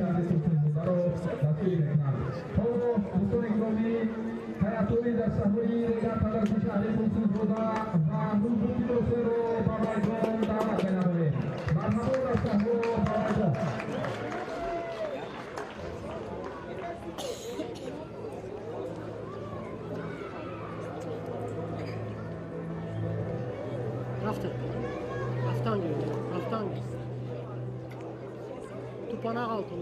шаҳри Турсунзодаро дастгирӣ мекунанд. Ҳоло дӯстони гиромӣ, ҳайатҳои дастаҳои Регар Тадаси шаҳри Турсунзода ва Ҳулбуки Восеро ба майдон даъват менамоем. Марҳабо, дастаҳо ба майдон. Рафтан. Рафтан гир. Рафтан гир. Тупана қалтон.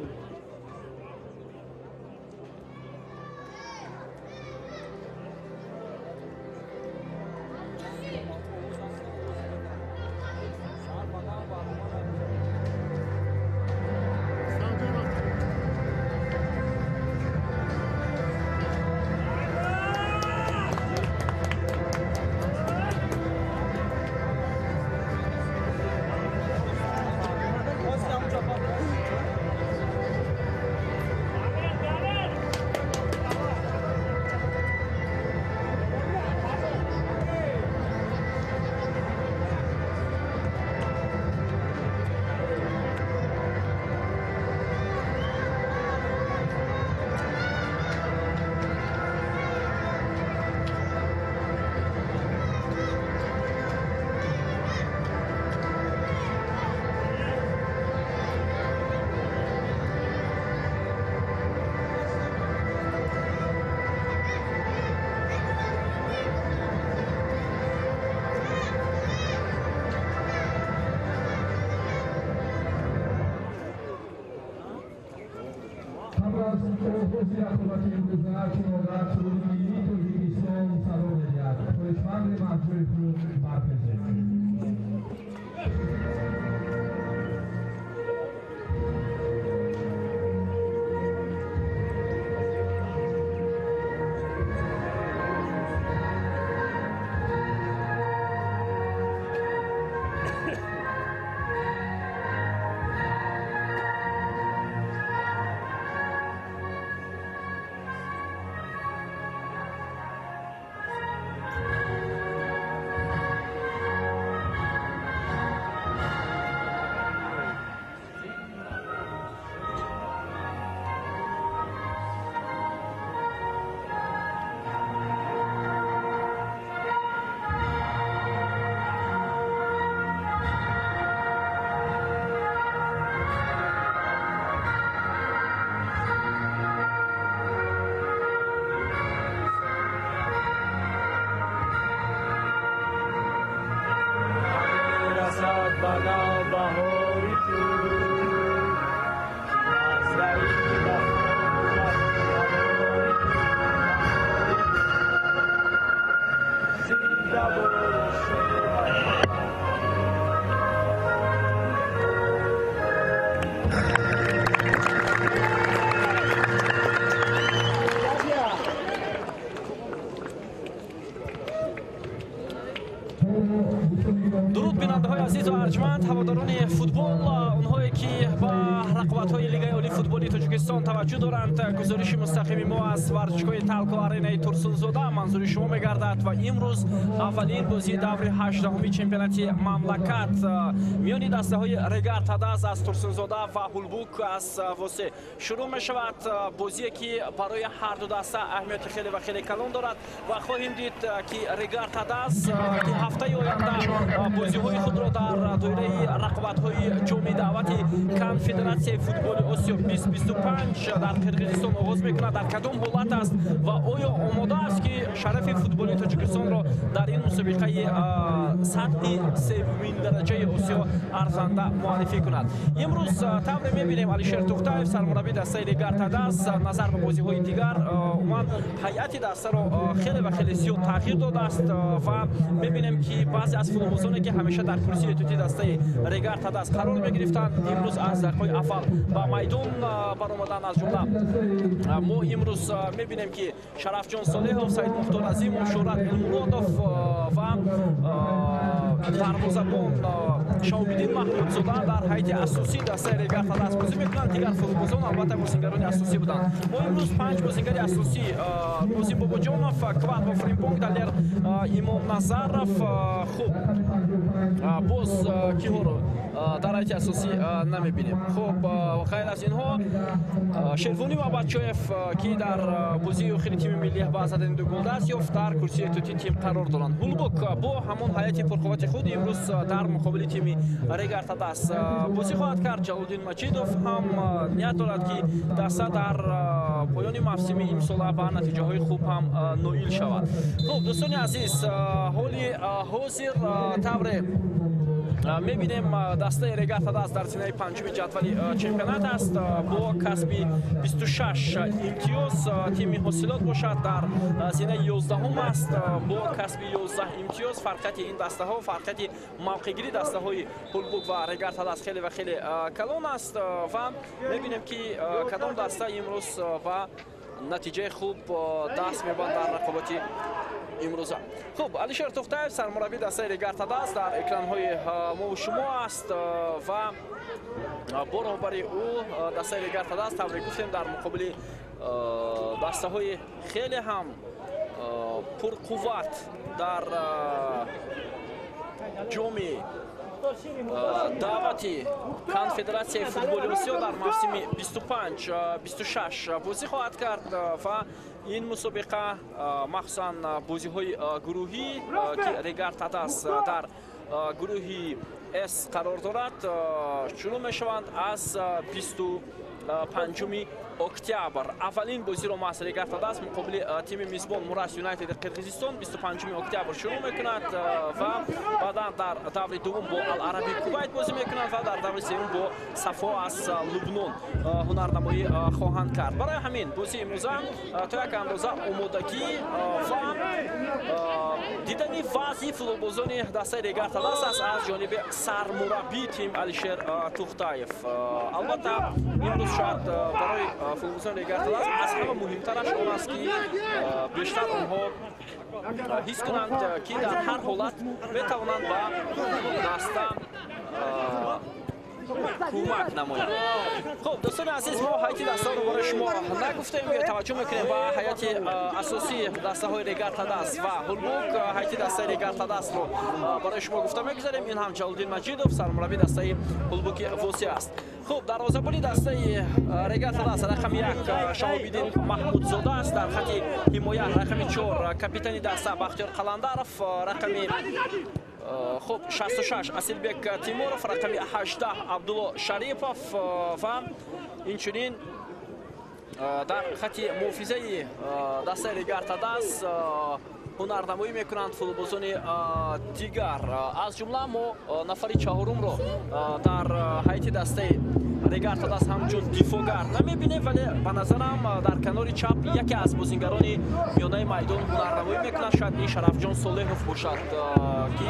Оғози рақобати имрӯза чунонат суруди миллии Тоҷикистон садо медиҳад. Хоҳишманди маҳҷои худ бархезед. Дуруд, бинандаҳои азизу арҷманд, ҳаводорони футбол, онҳое ки ба рақобатҳои Лигаи олии футболи Тоҷикистон таваҷҷӯҳ доранд. Гузориши мустақими мо аз варзишгоҳи Талко Аренаи Турсунзода манзури шумо мегардад ва имрӯз аввалин бозии даври 18-уми чемпионати мамлакат миёни дастаҳои Регар Тадаз аз Турсунзода ва Ҳулбук аз Восе шурӯъ мешавад. Бозие ки барои ҳарду даста аҳамияти хеле ва хеле калон дорад ва хоҳем дид, ки Регар Тадаз, ки ҳафтаи оянда бозиҳои худро дар доираи рақобатҳои ҷоми даъвати Конфедератсияи футболи Осиё 2025 дар Қирғизистон оғоз мекунад, дар кадом ҳолат аст ва оё омода аст, ки шарафи футболи Тоҷикистонро дар ин мусобиқаи сатҳи севумин дараҷаи Осиё арзанда муаррифӣ кунад. Имрӯз тавре мебинем, Алишер Тухтаев, сармураббии дастаи Регар Тадаз, назар ба бозиҳои дигар умуман ҳайати дастаро хеле ва хеле зиёд тағйир додааст ва мебинем, ки баъзе аз футболбозоне, ки ҳамеша дар курсии этюдии дастаи Регар Тадаз қарор мегирифтанд, имрӯз аз дақиқаҳои аввал ба майдон баромаданд. Аз ҷумла мо имрӯз мебинем, ки Шарафҷон Солеҳов, Саид Мухтор Азимов, Шӯҳрат Элмуродов ва дарвозабон Шаҳобиддин Маҳмудзода дар ҳайати асосии дастаи Регар Тадаз бозӣ мекунанд. Дигар футболбозон албатта бозингарони асосӣ буданд. Мо имрӯз панҷ бозингари асосӣ: Нозим Бобоҷонов, Квадво Фримпонг, Далер Имомназаров, хуб, боз киҳоро дар ҳайати асосӣ намебинем. Хуб, ғайр аз инҳо Шервонӣ Мабадчоев, ки дар бозии охири тими миллӣ ба задани 2 гол даст ёфт, дар курсии эҳтиётии тим қарор доранд. Ҳулбук бо ҳамон ҳайати пурқуввати худ имрӯз дар муқобили тими Регар Тадас бозӣ хоҳад кард. Ҷалолиддин Маҷидов ҳам ният дорад, ки даста дар поёни мавсими имсола ба натиҷаҳои хуб ҳам ноил шавад. Хуб, дӯстони азиз, ҳоли ҳозир тавре мебинем, дастаи Регар Тадас дар зинаи панҷуми ҷадвали чемпионат аст бо касби 26 имтиёз. Тими Ҳосилот бошад, дар зинаи 11-ум аст бо касби 11 имтиёз. Фарқияти ин дастаҳо, фарқияти мавқеъгирии дастаҳои Ҳулбук ва Регар Тадас хеле ва хеле калон аст ва мебинем, ки кадом даста имрӯз ба натиҷаи хуб даст мебанд дар рақобати имрӯза. Хуб, Алишер Тухтаев, сармураббии дастаи Регар Тадас, дар экранҳои мову шумо аст ва бо роҳбари ӯ дастаи Регар Тадас, тавре гуфтем, дар муқобили дастаҳои хеле ҳам пурқувват дар ҷоми даъвати Конфедератсияи футболи Осиё дар мавсими 25-26 бозӣ хоҳад кард ва ин мусобиқа, махсусан бозиҳои гурӯҳӣ, ки Регар Тадас дар гурӯҳи С қарор дорад, шурӯъ мешаванд аз 25 октябр. Аввалин бозиро маҳз Регар Тадас муқобили тими мизбон Мурас Юнайтеди Қирғизистон 25 октябр шурӯъ мекунад ва баъдан дар даври дуввум бо Ал-Араби Кувайт бозӣ мекунад ва дар даври сеюм бо Сафо аз Лубнон ҳунарнамоӣ хоҳанд кард. Барои ҳамин бозии имрӯза то як андоза омодагӣ ва дидани вазъи футболбозони дастаи Регар Тадас аст аз ҷониби сармураббии тим Алишер Тухтаев. Албатта, имрӯз шояд барои футболбозони Регар Тадас аз ҳама муҳимтараш он аст, ки бештар онҳо ҳис кунанд, ки дар ҳар ҳолат метавонанд ба даста кӯмак намоянд. Хуб, дӯстони азиз, мо ҳайати дастаро барои шумо нагуфтем, таваҷҷӯҳ мекунем ба ҳайати асосии дастаҳои Регар Тадас ва Ҳулбук. Ҳайати дастаи Регар Тадасро барои шумо гуфта мегузарем. Ин ҳам Ҷалолиддин Маҷидов, сармураббии дастаи Ҳулбуки Восеъ аст. Хуб, дарвозабони дастаи Регар Тадас рақами 1 Шаҳобиддин Маҳмудзода аст. Дар хати ҳимоя рақами 4 капитани даста Бахтиёр Қаландаров, рақами хуб 66 Асилбек Тимуров, рақами 18 Абдулло Шарипов ва инчунин дар хати муҳофизаи дастаи Регар Тадас ҳунарнамоӣ мекунанд футболбозони дигар. Аз ҷумла мо нафари чаҳорумро дар ҳайати дастаи Регар Тадас ҳамчун дифоъгар намебинем, вале ба назарам дар канори чап яке аз бозингарони миёнаи майдон ҳунарнамоӣ мекунад. Шояд ин Шарафҷон Солеҳов бошад, ки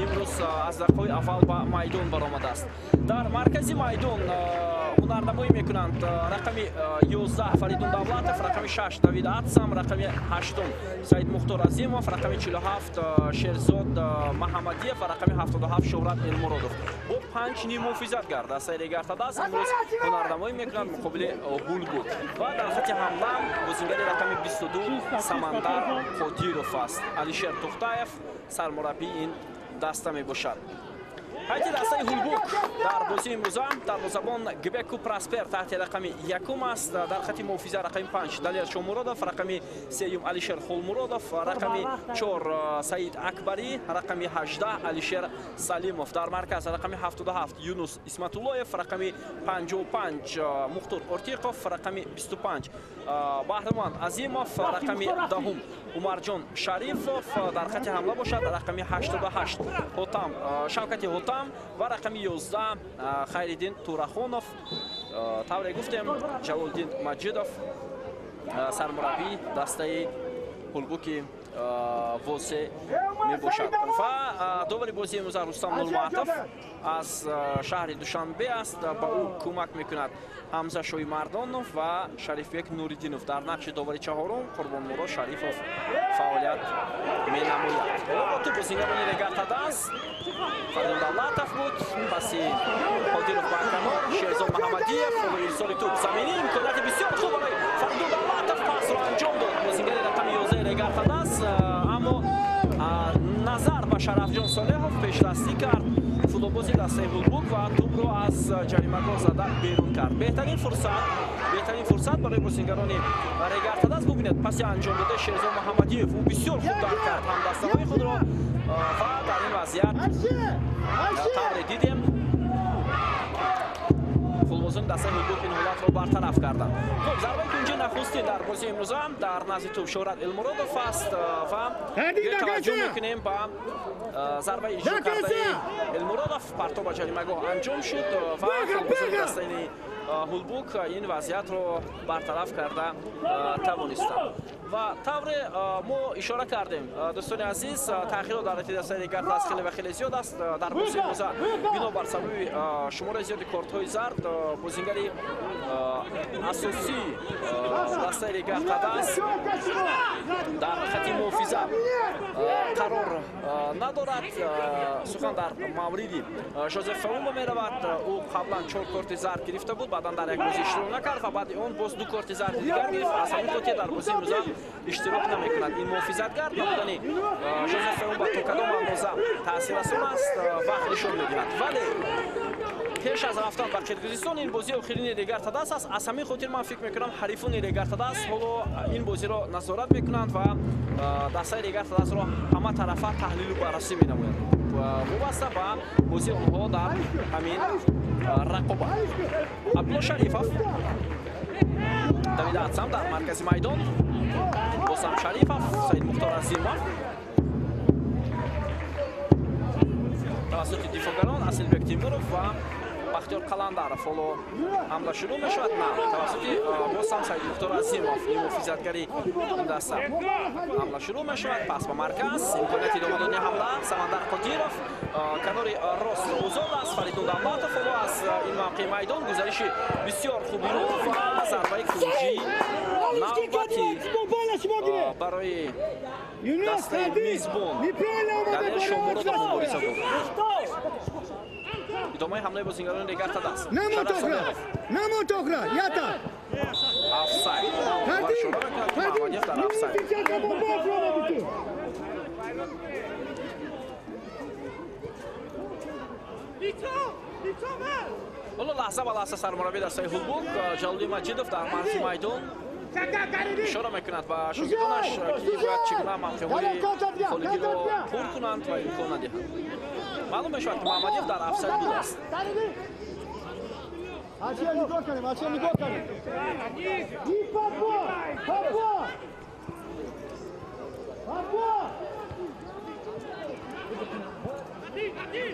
имрӯз аз дақиқаҳои аввал ба майдон баромадааст. Дар маркази майдон ҳунарнамоӣ мекунанд рақами 11 Фаридун Давлатов, рақами 6 Давид Атсам, рақами 8 Саид Мухтор Азимов, рақами 47 Шерзод Маҳамадиев ва рақами 77 Шӯҳрат Элмуродов. Бо 5 ниммуҳофизатгар дастаи Регар Тадас имрӯз ҳунарнамоӣ мекунанд муқобили Ҳулбук ва дар хати ҳамла бозингари рақами 22 Самандар Қодиров аст. Алишер Тухтаев сармураббии ин даста мебошад. Ҳайати дастаи Ҳулбук дар бозии имрӯза дарвозабон Гбеку Проспер таҳти рақами 1 аст. Дар хати муҳофиза рақами 5 Далер Шомуродов, рақами 3 Алишер Холмуродов, рақами 4 Саид Акбарӣ, рақами 18 Алишер Салимов. Дар марказ рақами 77 Юнус Исматуллоев, рақами 55 Мухтор Ортиқов, рақами 25 Баҳримон Азимов, рақами 10 Умарҷон Шарифов. Дар хати ҳамла бошад рақами 88 Ҳотам Шавкати Ҳотам ва рақами 11 Хайриддин Турахонов. Тавре гуфтем, Ҷалолиддин Маҷидов сармураббии дастаи Ҳулбуки Восеъ мебошад. Ва довари бозии имрӯза Рустам Нурматов аз шаҳри Душанбе аст. Ба ӯ кӯмак мекунад Ҳамза Шоимардонов ва Шарифбек Нуриддинов. Дар нақши довари чаҳорум Қурбонмурод Шарифов фаъолият менамояд. Ту бозингарони Регар Тадас Фаридун Давлатов буд, паси Қодиров ба канор, Шерзод Маҳамадиев, ирсоли тӯб заминӣ, имконияти бисёр хуб барои Фаридун Давлатов, пасро анҷом дод бозингари рақами 11 Регар Тадас, аммо назар ба Шарафҷон Солеҳов пешдастӣ кард. Футболбози дастаи Ҳулбук ва тӯбро аз ҷаримагоҳ зада берун кард. Беҳтарин фурсат барои бозингарони Регар-ТадАЗ. Бубинед паси анҷом додаи Шерзод Муҳаммадиев, ӯ бисёр хуб дарк кард ҳамдастаҳои худро ва дар ин вазъият тавре дидем футболбозони дастаи Ҳулбук ин ҳолатро бартараф карданд. Хуб, зарбаи кунҷи нахустин дар бозии имрӯза дар назди тӯб Шӯҳрат Элмуродов аст ва таваҷҷӯҳ мекунем ба зарбаи иҷро кардаи Элмуродов. Партоб ба ҷаримагоҳ анҷом шуд ва футболбозони дастаи Ҳулбук ин вазъиятро бартараф карда тавонистанд. Ва тавре мо ишора кардем, дӯстони азиз, таъхирот дар ҳайати дастаи Регар-ТадАЗ хеле ва хеле зиёд аст. Дар бозии имрӯза бинобар сабаби шумораи зиёди кортҳои зард бозингари асосии дастаи Регар-ТадАЗ дар хати муҳофиза қарор надорад. Сухан дар мавриди Жозеф Фаумба меравад. Ӯ қаблан 4 корти зард гирифта буд, баъдан дар як бозӣ иштирок накард ва баъди он боз 2 корти зарди дигар гирифт. Аз ҳамин хотир дар бозии имрӯза иштирок намекунад. Ин муҳофизатгар набудани Жозеф Фаумба то кадом андоза таъсиррасон аст, вақт нишон медиҳад. Вале пеш аз рафтан ба Қирғизистон ин бозии охирини Регар-ТадАЗ аст. Аз ҳамин хотир ман фикр мекунам ҳарифони Регар-ТадАЗ ҳоло ин бозиро назорат мекунанд ва дастаи Регар-ТадАЗро ҳама тарафа таҳлилу баррасӣ менамоянд вобаста ба бозии онҳо дар ҳамин рақобат. Абдулло Шарифов давида Атсам дар маркази майдон, босам Шарифов, Саид Мухтор Азимов тавассути дифоъгарон Асилбек Тимуров ва Бахтиёр Қаландаров ҳоло ҳамла шурӯъ мешавад. На, тавассути босам Саид Мухтор Азимов, муҳофизатгари ин даста, ҳамла шурӯъ мешавад. Пас ба марказ, имконияти идома додани ҳамла. Самандар Қодиров канори рост озод аст. Фаридун Давлатов ҳоло аз ин мавқеи майдон гузариши бисёр хуби ӯ ва зарбаи кунҷии навбатӣ барои дастаи мизбон Даниэл Шомуродов мубориза буд. Идомаи ҳамлаи бозингарони Регар-ТадАЗ. Офсайд. Ишора мекунад, ки Муҳаммадиев дар офсайд. Ҳоло лаҳза ба лаҳза сармураббии дастаи Ҳулбук Ҷалолиддин Маҷидов дар марзи майдон ишора мекунад ба шогирдонаш, ки бояд чӣ гуна мавқеъҳои холигиро пур кунанд ва имкон надиҳанд. Маълум мешавад, ки Муҳаммадиев дар офсайд будааст.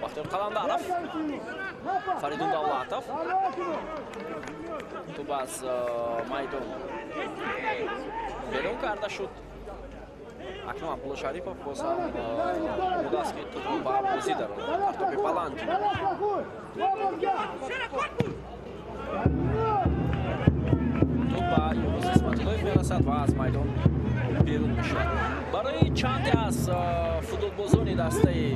Бахтиёр Қаландаров, Фаридун Давлатов тӯб аз майдон берун карда шуд. Акнун Абдулло Шарипов боз ҳам омода аст, ки тӯбро ба бозӣ дарорад. Партоби баланд тӯб ба Юнус Исматуллоев мерасад ва аз майдон берун мешавад. Барои чанде аз футболбозони дастаи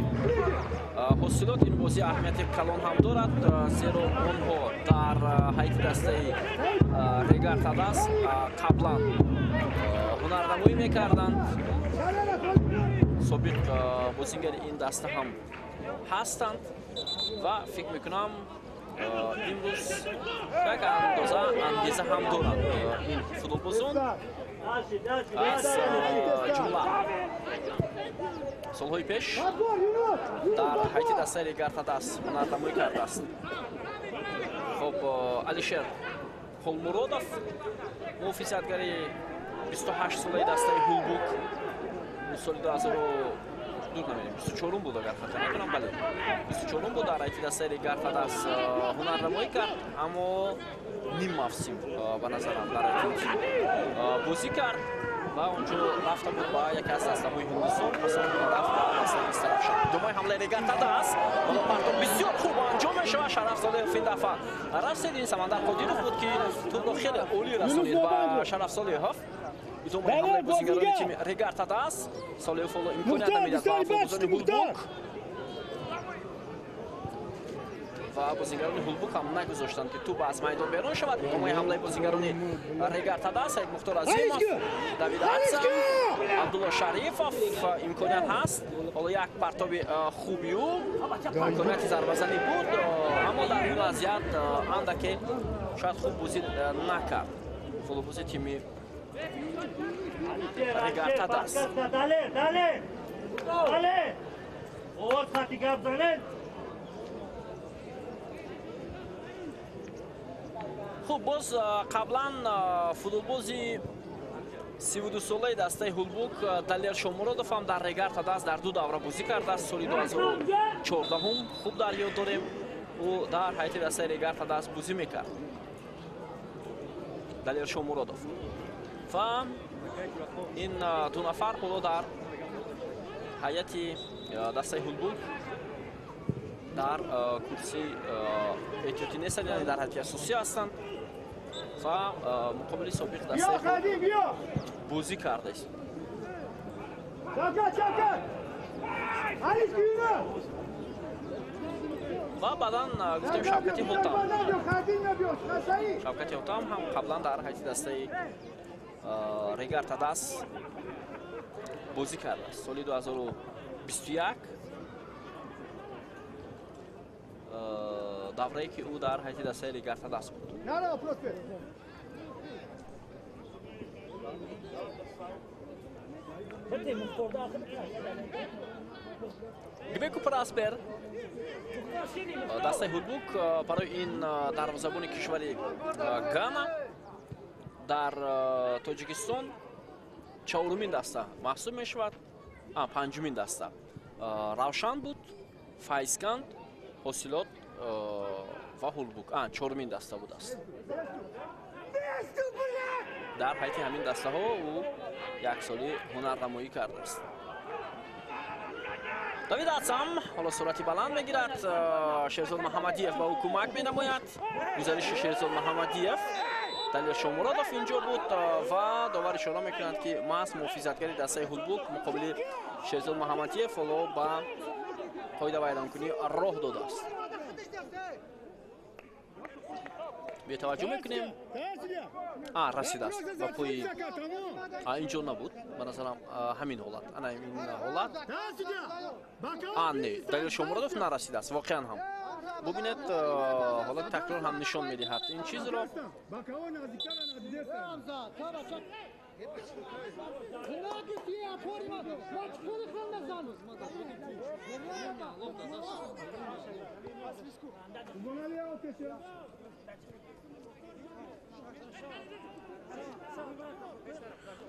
Ҳосилот ин бозӣ аҳамияти калон ҳам дорад, зеро онҳо дар ҳайати дастаи Регар-ТадАЗ қаблан ҳунарнамоӣ мекарданд. Собиқ бозингари ин даста ҳам ҳастанд ва фикр мекунам имрӯз як андоза ангеза ҳам доранд ин футболбозон. Аз ҷумла солҳои пеш дар ҳайати дастаи Регар-ТадАЗ ҳунарнамоӣ кардааст. Хуб, Алишер Холмуродов, муҳофизатгари 28-солаи дастаи Ҳулбук, соли 2024 буд, агар хато накунам, бале, 24 буд, дар ҳайати дастаи Регар-ТадАЗ ҳунарнамоӣ кард, аммо ним мавсим ба назарам дар ҳайати тим бозӣ кард ва онҷо рафта буд ба яке аз дастаҳои Ҳиндустон, пас аз он рафт ба дастаи Истаравшан. Идомаи ҳамлаи Регар-ТадАЗ, ҳоло партоб бисёр хуб анҷом мешавад. Шараф Солеҳов ин дафъа расид. Ин Самандар Қодиров буд, ки тӯбро хеле олӣ расонид ба Шараф Солеҳов. Идомаи ҳамлаи бозингарони тими Регар-ТадАЗ. Солеҳов ҳоло имконият намедиҳад ба футболбозони Ҳулбук. ва бозигарони Ҳулбук ҳам нагузоштанд, ки тӯб аз майдон берун шавад. Идомаи ҳамлаи бозигарони Регар Тадас, Саид Мухтор Азимов, Давид Атсам, Абдулло Шарифов. Имконият ҳаст. Ҳоло як партоби хуби ӯ, имконияти зарбазанӣ буд, аммо дар ин вазъият андаке шояд хуб бозӣ накард футболбози тими Регар Тадас. Хуб, боз қаблан футболбози 32-солаи дастаи Ҳулбук Далер Шомуродов ҳам дар Регар Тадас дар ду давра бозӣ кардааст. Соли 2014 хуб дар ёд дорем, ӯ дар ҳайати дастаи Регар Тадас бозӣ мекард, Далер Шомуродов. Ва ин ду нафар ҳоло дар ҳайати дастаи Ҳулбук дар курсии эҳтиётӣ нестанд, яъне дар ҳайати асосӣ ҳастанд ва муқобили собиқ дастаи худ бозӣ кардааст. Ва баъдан гуфтем Шавкати Ҳотам. Шавкати Ҳотам ҳам қаблан дар ҳайати дастаи Регар Тадас бозӣ кардааст. Соли 2021 даврае ки ӯ дар ҳайати дастаи Регар Тадас буд. Гбеку Праспер, дастаи Ҳулбук барои ин дарвозабони кишвари Гана дар Тоҷикистон чорумин даста маҳсуб мешавад. Панҷумин даста. Равшан буд, Файзканд, Ҳосилот ва Ҳулбук. Чорумин даста будааст. Дар ҳайати ҳамин дастаҳо ӯ яксолӣ ҳунарнамоӣ кардааст. Давид Атсам ҳоло суръати баланд мегирад. Шерзод Муҳаммадиев ба ӯ кӯмак менамояд. Гузариши Шерзод Муҳаммадиев, Далер Шомуродов инҷо буд ва довар ишора мекунад, ки маҳз муҳофизатгари дастаи Ҳулбук муқобили Шерзод Муҳаммадиев ҳоло ба қоидавайронкунӣ роҳ додааст. Бетаваҷҷӯҳ мекунем. Расидааст ба пои. Инҷо набуд, ба назарам ҳамин ҳолат. Ана ин ҳолат. Не, Далер Шомуродов нарасидааст воқеан ҳам. Бубинед, ҳолати такрор ҳам нишон медиҳад ин чизро.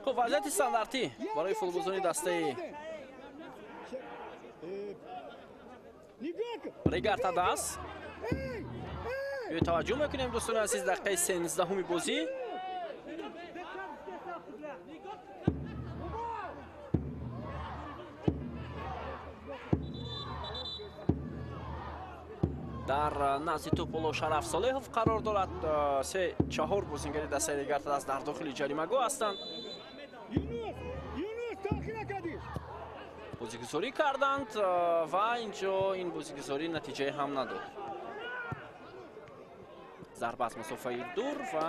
Хуб, вазъияти стандартӣ барои футболбозони дастаи Регар Тадас. Таваҷҷӯҳ мекунем, дӯстони азиз, дақиқаи 13-уми бозӣ. Дар назди тӯп ҳоло Шараф Солеҳов қарор дорад. 3-4 бозингари дастаи Регар Тадас дар дохили ҷаримагоҳ ҳастанд. Бозигузорӣ карданд ва инҷо ин бозигузорӣ натиҷае ҳам надод. Зарба аз масофаи дур ва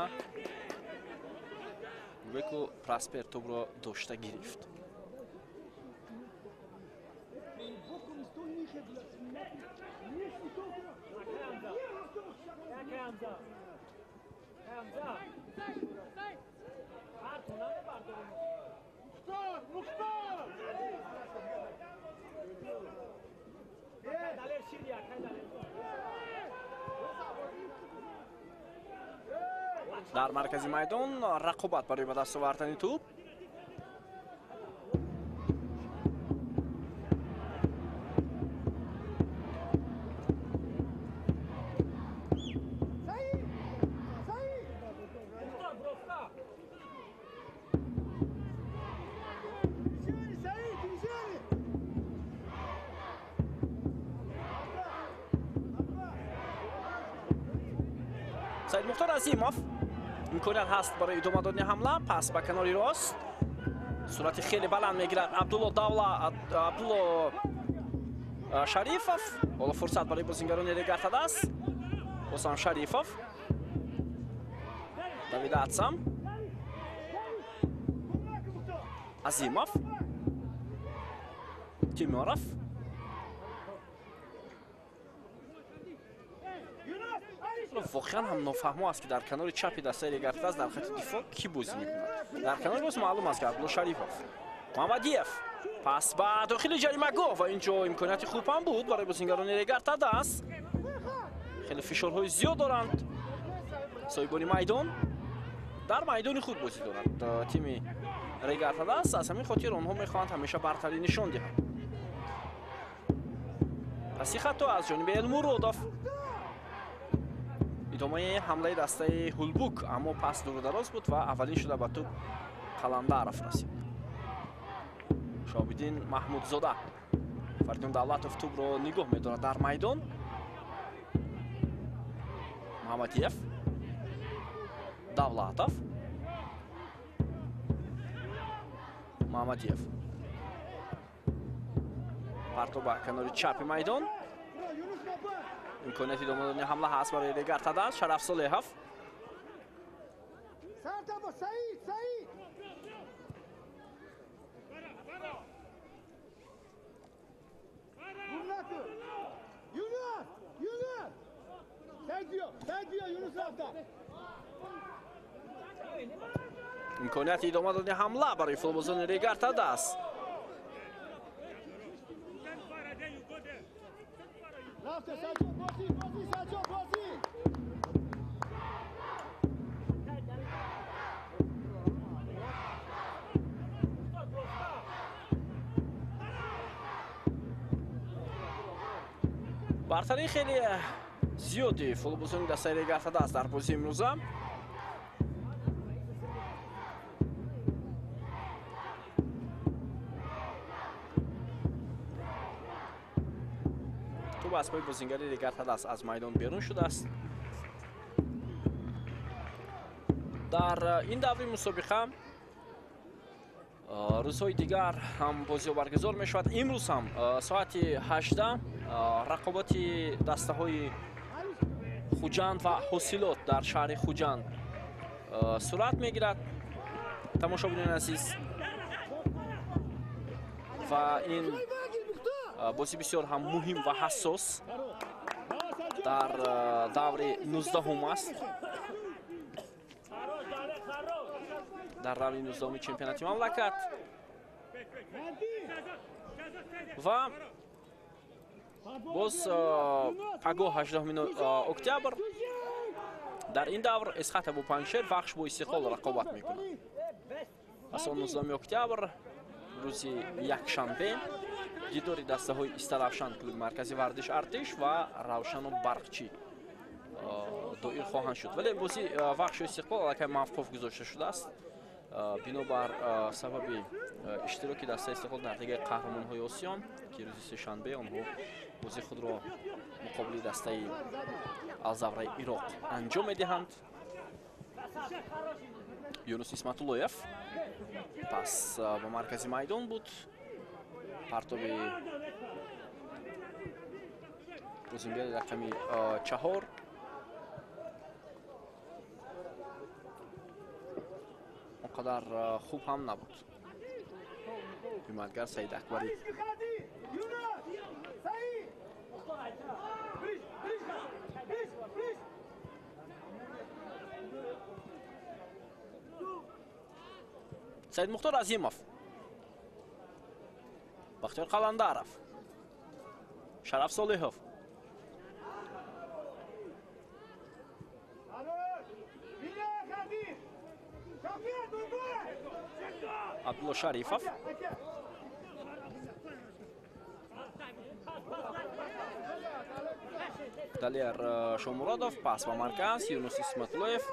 Гбеку Праспер тӯбро дошта гирифт. Дар маркази майдон рақобат барои ба даст овардани тӯб. Саид Мухтор Азимов имконият ҳаст барои идома додани ҳамла. Пас ба канори рост суръати хеле баланд мегирад Абдулло Давла, Абдулло Шарифов. Ҳоло фурсат барои бозингарони Регар-ТадАЗ. Боз ҳам Шарифов. Давид Атсам. Азимов. Тимуров. Воқеан ҳам нофаҳмо аст, ки дар канори чапи дастаи Регар-ТадАЗ дар хати дифоъ кӣ бозӣ мекунад. Дар канори рост маълум аст, ки Абдулло Шарифов. Муҳаммадиев пас ба дохили ҷаримагоҳ ва ин ҷо имконияти хуб ҳам буд барои бозингарони Регар-ТадАЗ. Хеле фишорҳои зиёд доранд соҳибони майдон. Дар майдони худ бозӣ дорад тими Регар-ТадАЗ. Аз ҳамин хотир онҳо мехоҳанд ҳамеша бартарӣ нишон диҳанд. Паси хато аз ҷониби Элмуродов. Идомаи ҳамлаи дастаи Ҳулбук, аммо пас дуру дароз буд ва аввалин шуда ба тӯб Қаландаров расид. Шоҳобиддин Маҳмудзода. Фаридун Давлатов тӯбро нигоҳ медорад дар майдон. Муҳаммадиев. Давлатов. Муҳаммадиев. Партоб ба канори чапи майдон. Имконияти идома додани ҳамла ҳаст барои Регар-ТадАЗ. Шараф Солеҳов. Имконияти идома додани ҳамла барои футболбозони Регар-ТадАЗ. Бартарии хеле зиёди футболбозони дастаи Регар-ТадАЗ дар бозии имрӯза. Тӯб аз пои бозингари Регар-ТадАЗ аз майдон берун шудааст. Дар ин даври мусобиқа рӯзҳои дигар ҳам бозиҳо баргузор мешавад. Имрӯз ҳам соати 18 рақобати дастаҳои Хуҷанд ва Ҳосилот дар шаҳри Хуҷанд сурат мегирад. Тамошобинони азиз, ва ин бозӣ бисёр ҳам муҳим ва ҳассос дар даври 19 аст. Дар даври 19 чемпионати мамлакат ва боз пагоҳ 18 октябр дар ин давр Эсхата бо Панҷшер, Вахш бо Истиқлол рақобат мекунад. Пас он 19 октябр рӯзи якшанбе дидори дастаҳои Истаравшан, клуби маркази варзиш Артиш ва Равшану Барқчӣ доир хоҳанд шуд. Вале бозии Вахшу Истиқлол аллакай мавқуф гузошта шудааст бинобар сабаби иштироки дастаи Истиқлол дар Лигаи қаҳрамонҳои Осиё, ки рӯзи сешанбе онҳо бозии худро муқобили дастаи Алзавраи Ироқ анҷом медиҳанд. Юнус Исматуллоев пас ба маркази майдон буд. Партоби бозингари рақами 4 он қадар хуб ҳам набуд. Ҳимоятгар Саид Акбарӣ. Саид Мухтор Азимов, Бахтиёр Қаландаров, Шараф Солиҳов. Абдулло Шарифов. Далер Шомуродов, пас ба марказ, Юнус Исматуллоев.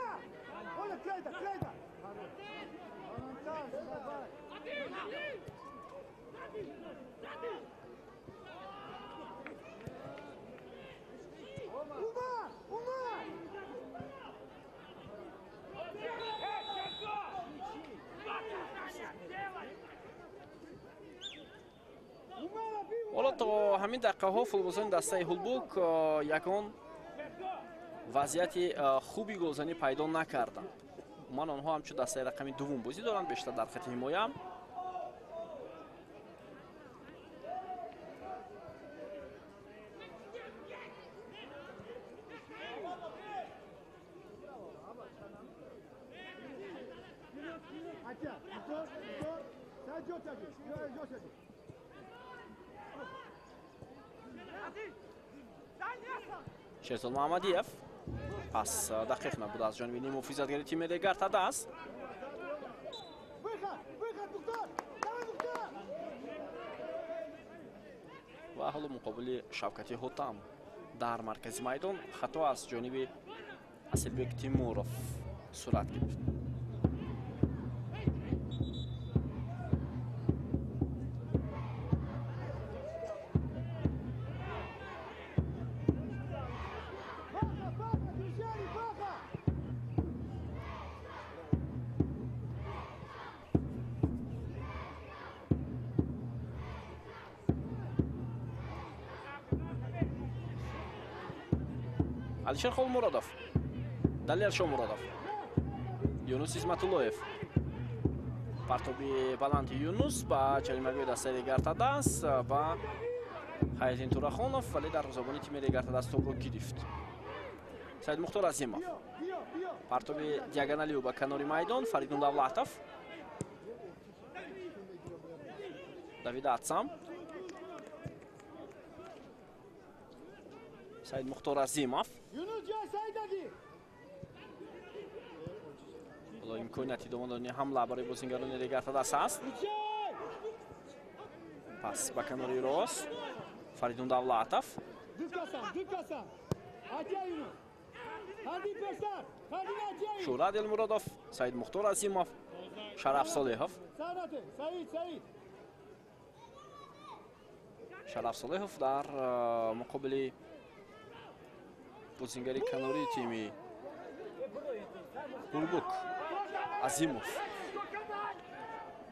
Ҳоло то ҳамин дақиқаҳо футболбозони дастаи Ҳулбук ягон вазъияти хуби голзанӣ пайдо накарданд. Умуман онҳо ҳамчун дастаи рақами дуввум бозӣ доранд, бештар дар хати ҳимоя. Шерзод Муҳаммадиев пас дақиқ набуд аз ҷониби ниммуҳофизатгари тими Регар-ТадАЗ. Ва ҳоло муқобили Шавкати Ҳотам дар маркази майдон хато аз ҷониби Асилбек Тимуров сурат гирифт. Алишер Холмуродов, Далер Шомуродов, Юнус Изматуллоев. Партоби баланди Юнус ба ҷаримагоҳи дастаи Регар-ТадАЗ ва Хайриддин Турахонов, вале дарвозабони тими Регар-ТадАЗ топро гирифт. Саид Мухтор Азимов. Партоби диагоналиу ба канори майдон, Фаридун Давлатов. Давид Атсам. Саид Мухтор Азимов. Ҳоло имконияти идома додани ҳамла барои бозингарони Регар-ТадАЗ аст. Пас ба канори рост Фаридун Давлатов. Шӯҳрат Элмуродов, Саид Мухтор Азимов, Шараф Солеҳов. Шараф Солеҳов дар муқобили бозингари канории тими Ҳулбук Азимов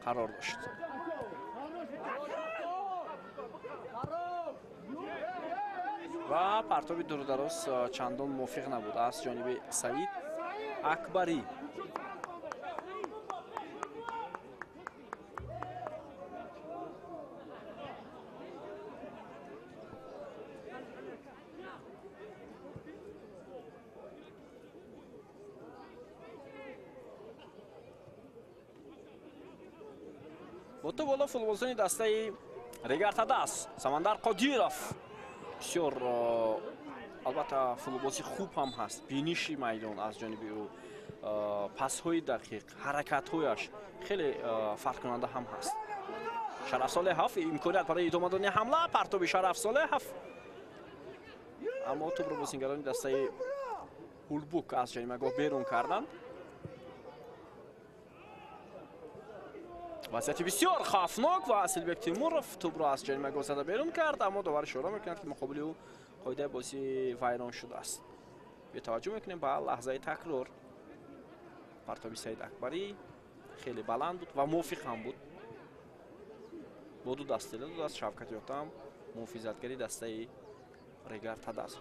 қарор дошт. Ва партоби дурудароз чандон мувофиқ набуд аз ҷониби Саид Акбарӣ. Бо ту боло футболбозони дастаи Регар-ТадАЗ Самандар Қодиров. Бисёр албатта футболбози хуб ҳам ҳаст. Биниши майдон аз ҷониби ӯ, пасҳои дақиқ, ҳаракатҳояш хеле фарқкунанда ҳам ҳаст. Шараф Солеҳов имконият барои идома додани ҳамла, партоби Шараф Солеҳов. Аммо тӯбро бозингарони дастаи Ҳулбук аз ҷаримагоҳ берун карданд. Вазъияти бисёр хавфнок ва Асилбек Тимуров тӯбро аз ҷаримагоҳ зада берун кард, аммо довар ишора мекунад, ки муқобили ӯ қоидаи бозӣ вайрон шудааст. Бетаваҷҷӯҳ мекунем ба лаҳзаи такрор. Партоби Саид Акбарӣ хеле баланд буд ва мувофиқ ҳам буд. Бо ду даст тела додааст Шавкати Ҳотам, муҳофизатгари дастаи Регар-ТадАЗ.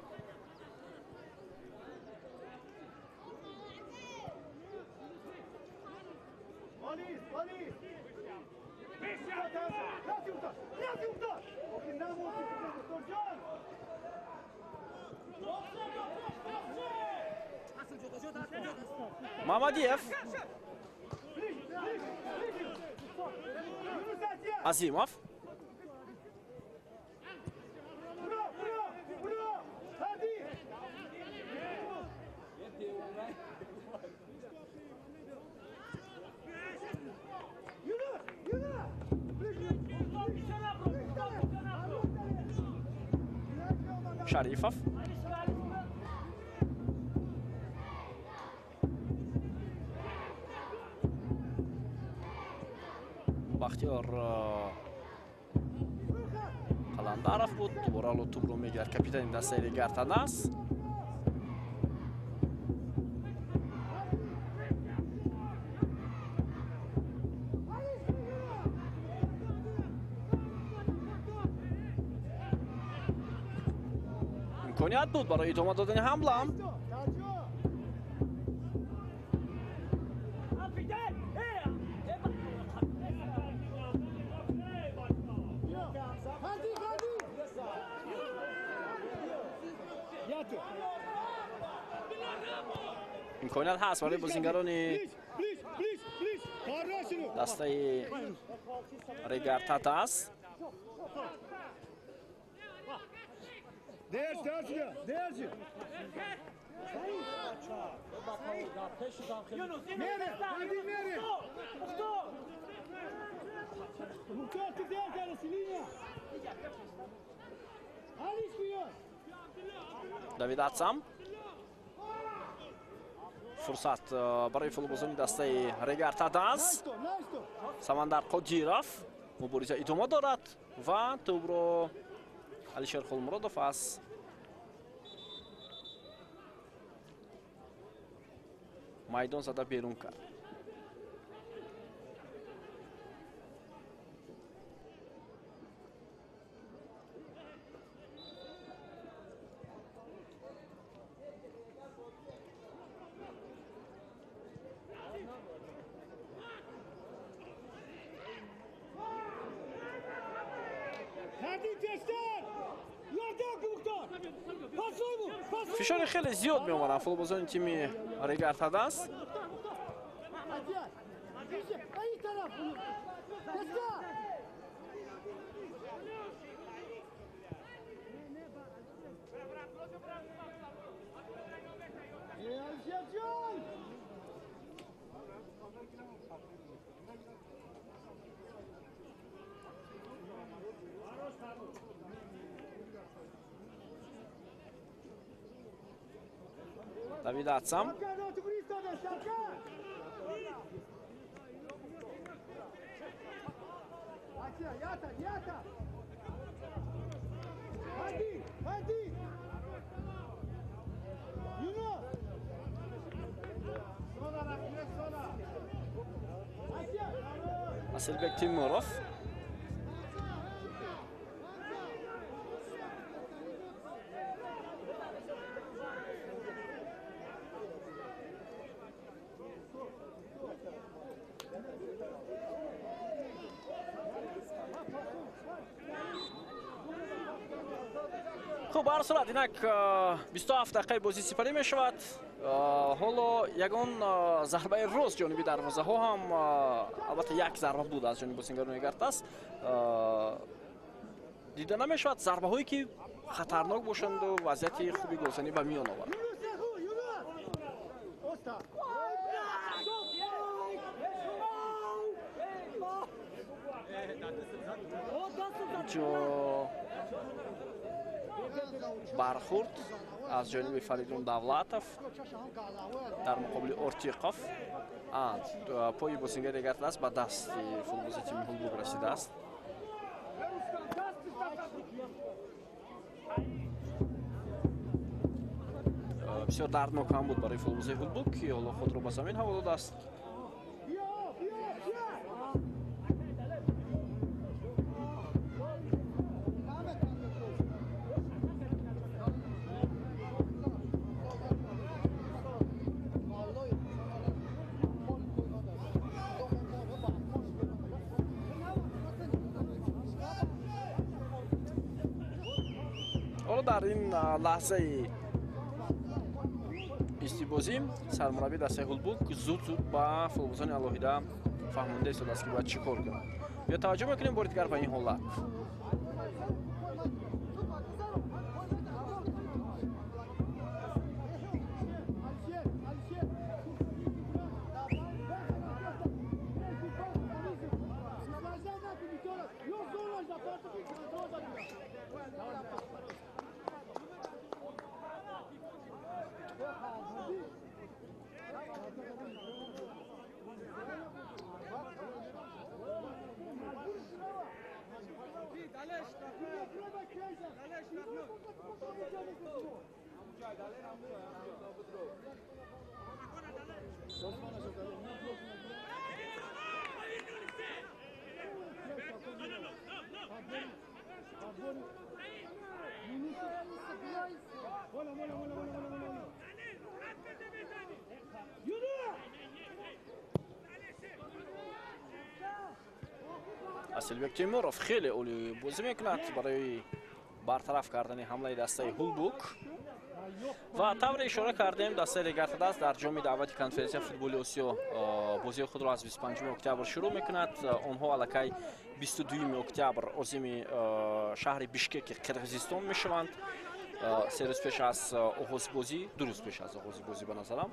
Мамадиев, Азимов, Шарифов. Бахтиёр Қаландаров буд. Дубора ҳоло тӯбро мегирад капитани дастаи Регар-ТадАЗ. Имконият буд барои идома додани ҳамла. Имконият ҳаст барои бозингарони дастаи Регар-ТадАЗ. Давид Ацам. Фурсат барои футболбозони дастаи Регар-ТадАЗ. Самандар Қодиров мубориза идома дорад ва тӯбро Алишер Хулмуродов аз майдон зада берун кард. Фишори хеле зиёд меомаданд футболбозони тими Регар-ТадАЗ. Давид Ацам. Асилбек Тимуров. Хуб, ба ҳар сурат инак 27 дақиқаи бозӣ сипарӣ мешавад. Ҳоло ягон зарбаи рост ҷониби дарвозаҳо ҳам, албатта як зарба буд аз ҷониби бозингарони Регар-ТадАЗ, дида намешавад. Зарбаҳое ки хатарнок бошанду вазъияти хуби голзанӣ ба миён овард. Инҷо бархӯрд аз ҷониби Фаридун Давлатов дар муқобили Ортиқов. Пои бозингари Регар-ТадАЗ ба дасти футболбози тими Ҳулбук расидааст. Бисёр дарднок ҳам буд барои футболбози Ҳулбук, ки ҳоло худро ба замин ҳаво додааст. Ҳоло дар ин лаҳзаи истибозӣ сармураббии дастаи Ҳулбук зуд-зуд ба футболбозони алоҳида фаҳмонда истодааст, ки бояд чӣ кор кунанд. Биё таваҷҷӯҳ мекунем бори дигар ба ин ҳолат. Асилбек Темуров хеле олӣ бозӣ мекунад барои бартараф кардани ҳамлаи дастаи Ҳулбук. Ва тавре ишора кардем, дастаи Регар-ТадАЗ дар ҷоми даъвати конференсияи футболи Осиё бозии худро аз 25 октябр шурӯъ мекунад. Онҳо аллакай 22 октябр озими шаҳри Бишкеки Қирғизистон мешаванд. 3 рӯз пеш аз оғози бозӣ, 2 рӯз пеш аз оғози бозӣ ба назарам,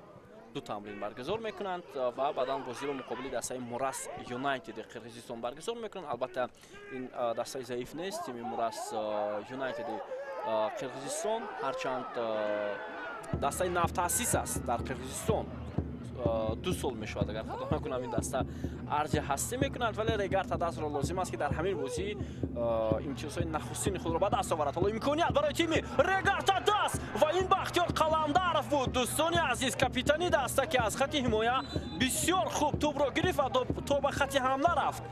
2 тамрин баргузор мекунанд ва баъдан бозиро муқобили дастаи Мурас Юнайтеди Қирғизистон баргузор мекунанд. Албатта, ин дастаи заиф нест, тими Мурас Юнайтеди Қирғизистон, ҳарчанд дастаи навтаъсис аст дар Қирғизистон. 2 сол мешавад, агар хато накунам, ин даста арзи ҳастӣ мекунад, вале Регар-ТадАЗро лозим аст, ки дар ҳамин бозӣ имтиёзҳои нахустини худро ба даст оварад. Ҳоло имконият барои тими Регар-ТадАЗ ва ин Бахтиёр Қаландаров буд, дӯстони азиз, капитани даста, ки аз хати ҳимоя бисёр хуб тӯбро гирифт ва то ба хати ҳамла рафт.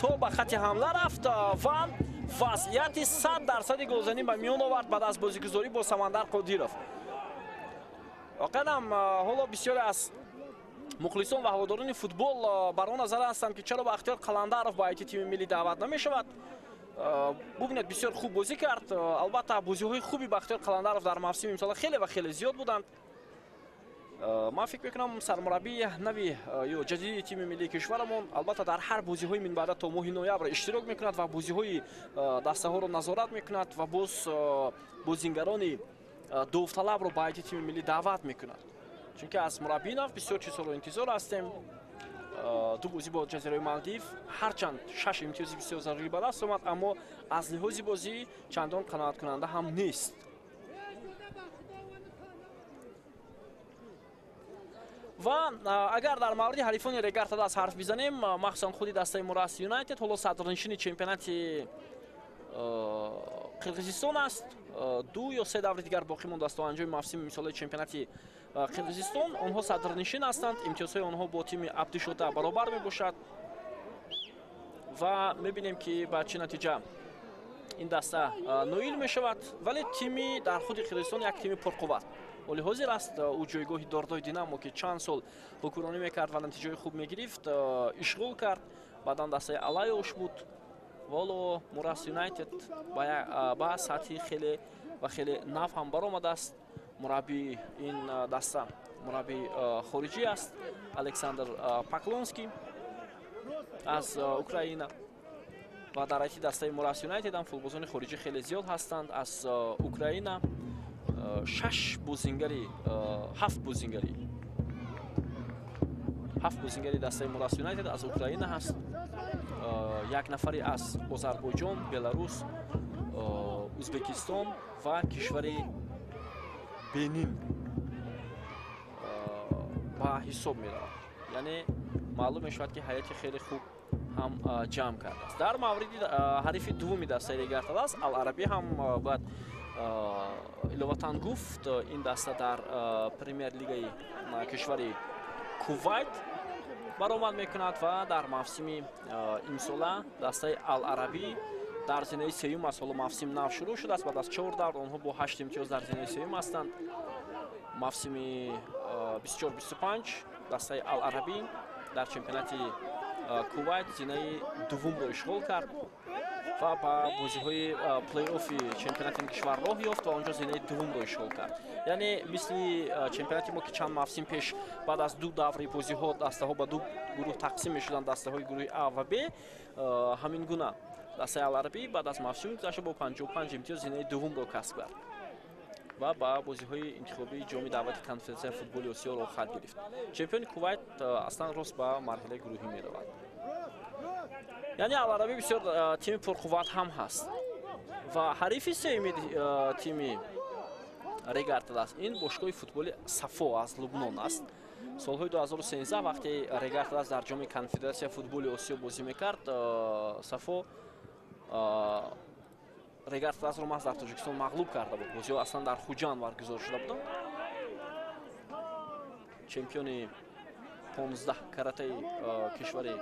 То ба хати ҳамла рафт ва вазъияти 100% голзанӣ ба миён овард баъд аз бозигузорӣ бо Самандар Қодиров. Воқеан ҳам ҳоло бисёре аз мухлисон ва ҳаводорони футбол бар он назар ҳастанд, ки чаро Бахтиёр Қаландаров ба ҳайати тими миллӣ даъват намешавад. Бубинед, бисёр хуб бозӣ кард. Албатта, бозиҳои хуби Бахтиёр Қаландаров дар мавсими имсола хеле ва хеле зиёд буданд. Ман фикр мекунам, сармураббии нави ё ҷадиди тими миллии кишварамон албатта дар ҳар бозиҳои минбаъда то моҳи ноябр иштирок мекунад ва бозиҳои дастаҳоро назорат мекунад ва боз бозингарони довталабро ба ҳайати тими миллӣ даъват мекунад. Чунки аз мураббии нав бисёр чизҳоро интизор ҳастем. 2 бозӣ бо ҷазираи Малдив, ҳарчанд 6 имтиёзи бисёр зарурӣ ба даст омад, аммо аз лиҳози бозӣ чандон қаноаткунанда ҳам нест. Ва агар дар мавриди ҳарифони Регар-ТадАЗ ҳарф бизанем, махсусан худи дастаи Мурас Юнайтед ҳоло садрнишини чемпионати Қирғизистон аст. 2 ё 3 даври дигар боқӣ мондааст то анҷоми мавсими мисолаи чемпионати Қирғизистон. Онҳо садрнишин ҳастанд, имтиёзҳои онҳо бо тими Абдишота баробар мебошад ва мебинем, ки ба чӣ натиҷа ин даста ноил мешавад. Вале тими дар худи Қирғизистон як тими пурқувват ҳоли ҳозир аст. Ӯ ҷойгоҳи Дордои Динамо, ки чанд сол ҳукмронӣ мекард ва натиҷаҳои хуб мегирифт, ишғол кард. Баъдан дастаи Алайош буд. Ҳоло Мурас Юнайтед ба сатҳи хеле ва хеле нав ҳам баромадааст. Мураббии ин даста мураббии хориҷӣ аст, Александр Поклонский аз Украина. Ва дар ҳайати дастаи Мурас Юнайтед ҳам футболбозони хориҷӣ хеле зиёд ҳастанд. Аз Украина 6 бозингари, 7 бозингари, 7 бозингари дастаи Мурас Юнайтед аз Украина ҳаст. 1 нафари аз Озарбойҷон, Беларус, Ӯзбекистон ва кишвари Бенин ба ҳисоб меравад. Яъне маълум мешавад, ки ҳайати хеле хуб ҳам ҷамъ кардааст. Дар мавриди ҳарифи дуввуми дастаи Регар-ТадАЗ Ал-Арабӣ ҳам бояд иловатан гуфт, ин даста дар премер-лигаи кишвари Кувайт баромад мекунад ва дар мавсими имсола дастаи Ал-Арабӣ дар зинаи сеюм аст. Ҳоло мавсим нав шурӯъ шудааст, баъд аз 4 давр онҳо бо 8 имтиёз дар зинаи сеюм ҳастанд. Мавсими 24-25 дастаи Ал-Арабӣ дар чемпионати Кувайт зинаи дуввумро ишғол кард ва ба бозиҳои плей-оффи чемпионати ин кишвар роҳ ёфт ва онҷо зинаи дуввумро ишғол кард. Яъне мисли чемпионати мо, ки чанд мавсим пеш баъд аз 2 даври бозиҳо дастаҳо ба 2 гурӯҳ тақсим мешуданд, дастаҳои гурӯҳи А ва Б, ҳамин гуна дастаи Ал-Арабӣ баъд аз мавсими гузашта бо 55 имтиёз зинаи дуввумро касб кард ва ба бозиҳои интихобии ҷоми даъвати конференсияи футболи Осиё роҳхат гирифт. Чемпиони Кувайт аслан рост ба марҳилаи гурӯҳӣ меравад. Яъне Ал-Арабӣ бисёр тими пурқувват ҳам ҳаст ва ҳарифи сеюми тими Регар-ТадАЗ ин бошгоҳи футболи Сафо аз Лубнон аст. Солҳои 2013 вақте Регар-ТадАЗ дар ҷоми конфедератсияи футболи Осиё бозӣ мекард, Сафо Регар-ТадАЗро маҳз дар Тоҷикистон мағлуб карда буд. Бозиҳо аслан дар Хуҷанд баргузор шуда буданд. Чемпиони 15 каратаи кишвари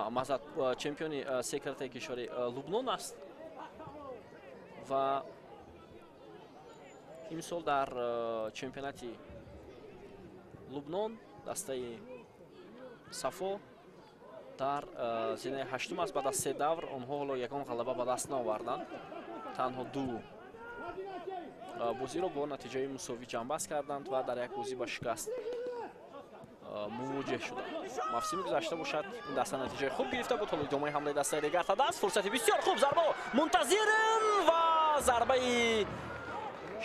мазад, чемпиони 3 каратаи кишвари Лубнон аст ва имсол дар чемпионати Лубнон дастаи Сафо Дар зинаи ҳаштум аст. Баъд аз се давр онҳо ҳоло ягон ғалаба ба даст наоварданд. Танҳо ду бозиро бо натиҷаи мусовӣ ҷамъбаст карданд ва дар як бозӣ ба шикаст мувоҷеҳ шуданд. Мавсими гузашта бошад ин даста натиҷаи хуб гирифта буд. Ҳоло идомаи ҳамлаи дастаи Регар-ТадАЗ. Фурсати бисёр хуб, зарба мунтазирм ва зарбаи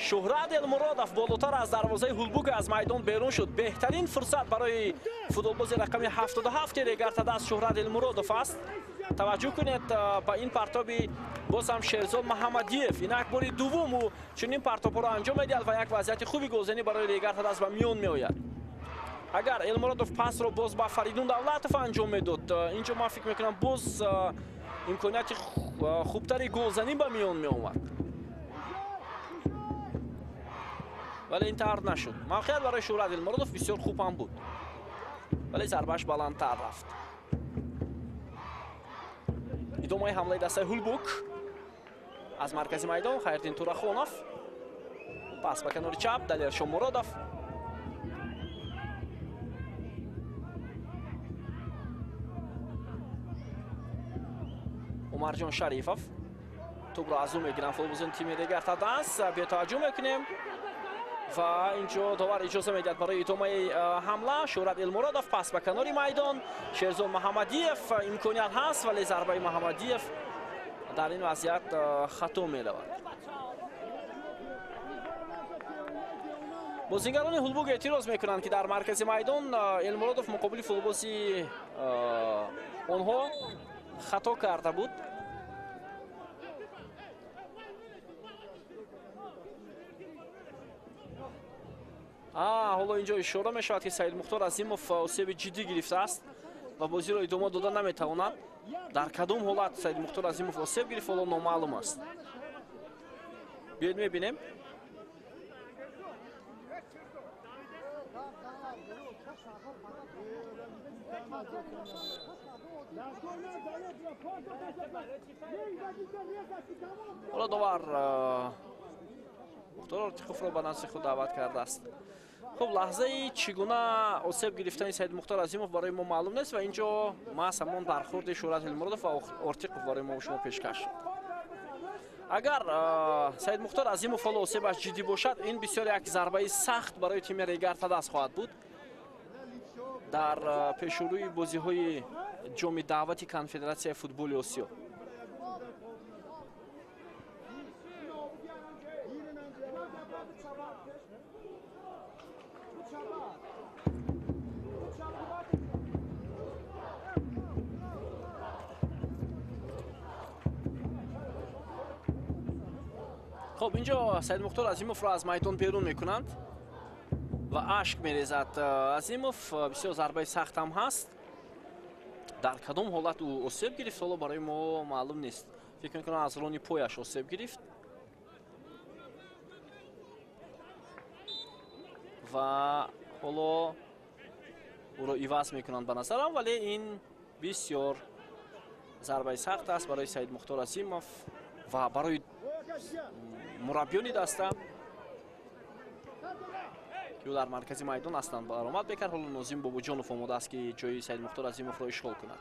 Шуҳрат Элмуродов болотар аз дарвозаи Ҳулбук аз майдон берун шуд. Беҳтарин фурсат барои футболбози рақами 77 Регар-ТадАЗ Шуҳрат Элмуродов аст. Таваҷҷӯҳ кунед ба ин партоби боз ҳам Шерзод Маҳаммадиев. Инак бори дуввум ӯ чунин партобҳоро анҷом медиҳад ва як вазъияти хуби голзанӣ барои Регар-ТадАЗ ба миён меояд. Агар Элмуродов пасро боз ба Фаридун Давлатов анҷом медод, инҷо ман фикр мекунам боз имконияти хубтари голзанӣ ба миён меомад. Вале ин тавр нашуд. Мавқеият барои Шуҳрат Элмуродов бисёр хуб ҳам буд, вале зарбааш баландтар рафт. Идомаи ҳамлаи дастаи Ҳулбук аз маркази майдон Хайриддин Турахонов, пас ба канори чап Далер Шомуродов. Умарҷон Шарифов тӯбро аз ӯ мегиранд футболбозони тими Регар-ТадАЗ. Бетаваҷҷӯҳ мекунем ва инҷо довар иҷоза медиҳад барои идомаи ҳамла. Шуҳрат Элмуродов пас ба канори майдон, Шерзод Маҳаммадиев, имконият ҳаст, вале зарбаи Маҳаммадиев дар ин вазъият хато меравад. Бозингарони Ҳулбук эътироз мекунанд, ки дар маркази майдон Элмуродов муқобили футболбози онҳо хато карда буд. Ҳоло инҷо ишора мешавад, ки Саид Мухтор Азимов осеби ҷиддӣ гирифтааст ва бозиро идома дода наметавонад. Дар кадом ҳолат Саид Мухтор Азимов осеб гирифт, ҳоло номаълум аст. Биёед мебинем. Ҳоло довар Мухтор Ортиқовро ба назди худ даъват кардааст. Хуб, лаҳзаи чӣ гуна осеб гирифтани Саид Мухтор Азимов барои мо маълум нест ва инҷо маҳз ҳамон бархӯрди Шуҳрат Элмуродов ва Ортиқов барои мо шумо пешкаш шуд. Агар Саид Мухтор Азимов ҳоло осебаш ҷиддӣ бошад, ин бисёр як зарбаи сахт барои тими Регар-ТадАЗ хоҳад буд. Дар пешрӯи бозиҳои ҷоми даъвати Конфедератсияи футболи Осиё. Хуб, инҷо Саид Мухтор Азимовро аз майдон берун мекунанд ва ашк мерезад Азимов. Бисёр зарбаи сахт ҳам ҳаст. Дар кадом ҳолат ӯ осеб гирифт, ҳоло барои мо маълум нест. Фикр мекунам аз рони пояш осеб гирифт ва ҳоло ӯро иваз мекунанд ба назарам, вале ин бисёр зарбаи сахт аст барои Саид Мухтор Азимов ва барои мураббиёни даста, ки ӯ дар маркази майдон ҳастанд. Баромад мекард. Ҳоло Нозим Бобоҷонов омода аст, ки ҷои Саид Мухтор Азимовро ишғол кунад.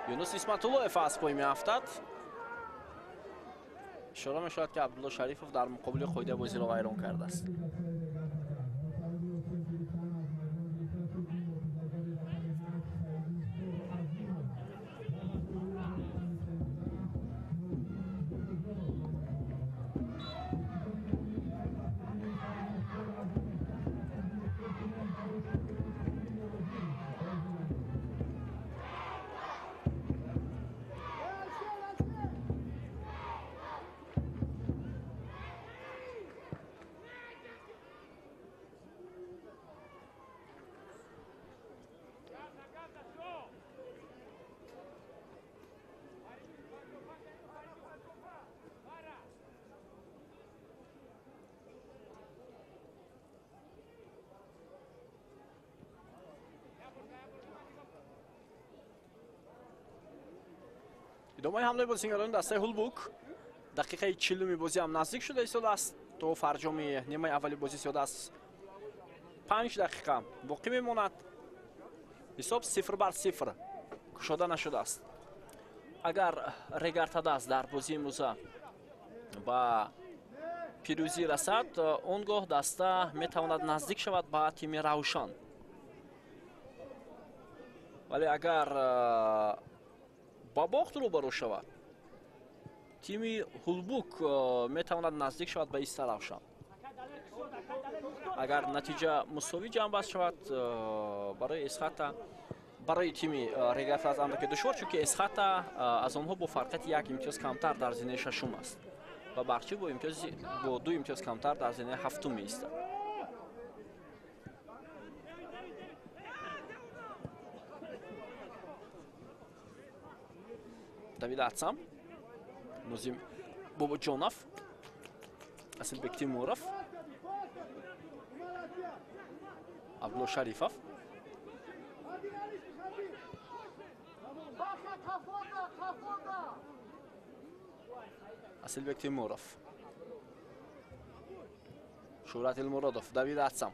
Юнус Исматуллоев аз пой меафтад. Ишора мешавад, ки Абдулло Шарифов дар муқобили қоида бозиро вайрон кардааст. Идомаи ҳамлаи бозигарони дастаи Ҳулбук. Дақиқаи 40-уми бозӣ ҳам наздик шуда истодааст. То фарҷоми нимаи аввали бозӣ зиёда аз 5 дақиқа боқӣ мемонад. Ҳисоб 0-0 кушода нашудааст. Агар Регар-ТадАЗ дар бозии имрӯза ба пирӯзӣ расад, он гоҳ даста метавонад наздик шавад ба тими Равшан. Вале агар ба бохт рӯбарӯ шавад, тими Ҳулбук метавонад наздик шавад ба Иста Равшан. Агар натиҷа мусовӣ ҷамъбаст шавад, барои Эсхата, барои тими Регар-ТадАЗ андаке душвор, чунки Эсхата аз онҳо бо фарқияти 1 имтиёз камтар дар зинаи шашум аст ва Барчи бо 2 имтиёз камтар дар зинаи ҳафтум меистад. Давид Атсам, Нозим Бобоҷонов, Асилбек Тимуров, Абдулло Шарифов. Асилбек Тимуров, Шӯҳрат Илмуродов, Давид Атсам.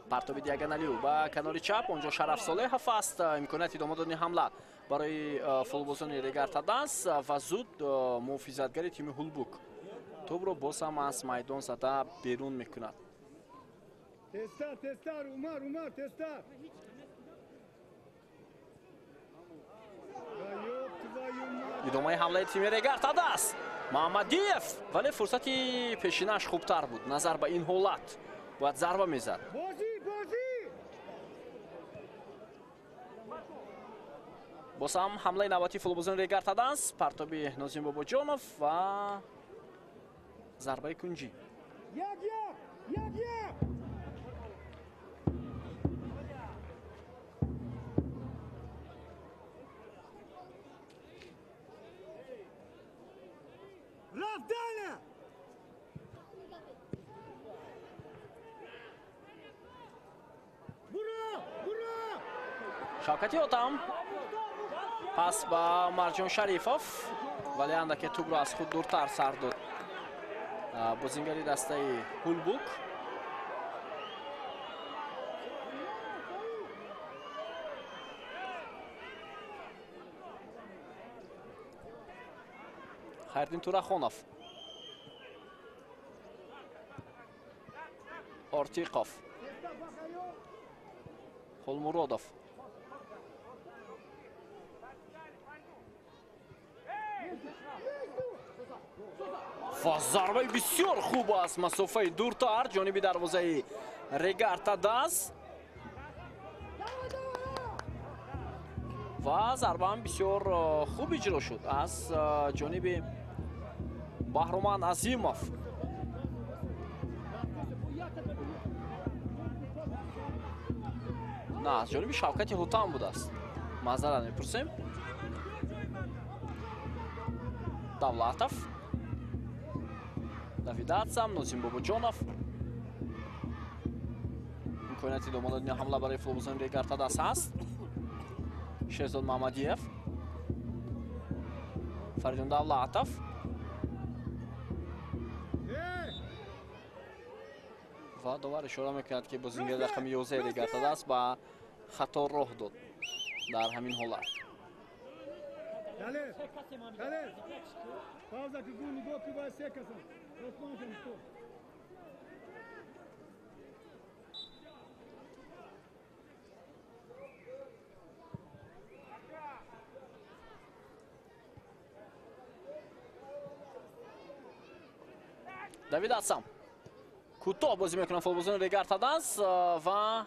Партоби диагоналиу ба канори чап, онҷо Шараф Солеҳов аст. Имконияти идома додани ҳамла барои футболбозони Регар-ТадАЗ ва зуд муҳофизатгари тими Ҳулбук тӯбро боз ҳам аз майдон зада берун мекунад. Тезтар, тезтар, Умар, Умар, тезтар. Идомаи ҳамлаи тими Регар-ТадАЗ. Маҳмадиев, вале фурсати пешинаш хубтар буд. Назар ба ин ҳолат бояд зарба мезад. Боз ҳам ҳамлаи навбатии футболбозони Регар-ТадАЗ, партоби Нозим Бобоҷонов ва зарбаи кунҷӣ. Шавкати Отам пас ба Марҷон Шарифов, вале андаке тӯбро аз худ дуртар сар дод бозингари дастаи Ҳулбук. Хайриддин Турахонов, Ортиқов, Холмуродов. Ва зарбаи бисёр хуб аз масофаи дуртар ҷониби дарвозаи Регар-ТадАЗ. Ва зарбаам бисёр хуб иҷро шуд аз ҷониби Баҳроман Азимов. На, аз ҷониби Шавкати Ҳутам будааст. Маъзарат мепурсем. Давлатов, Давид Атсам, Нозим Бобоҷонов. Имконияти идома додани ҳамла барои футболбозони Регар-ТадАЗ ҳаст. Шерзод Маҳмадиев, Фаридун Давлатов. Ва довар ишора мекунад, ки бозингари рақами 11 Регар-ТадАЗ ба хато роҳ дод дар ҳамин ҳолат. Давид Атсам кӯтоҳ бозӣ мекунад футболбозони Регар-ТадАЗ ва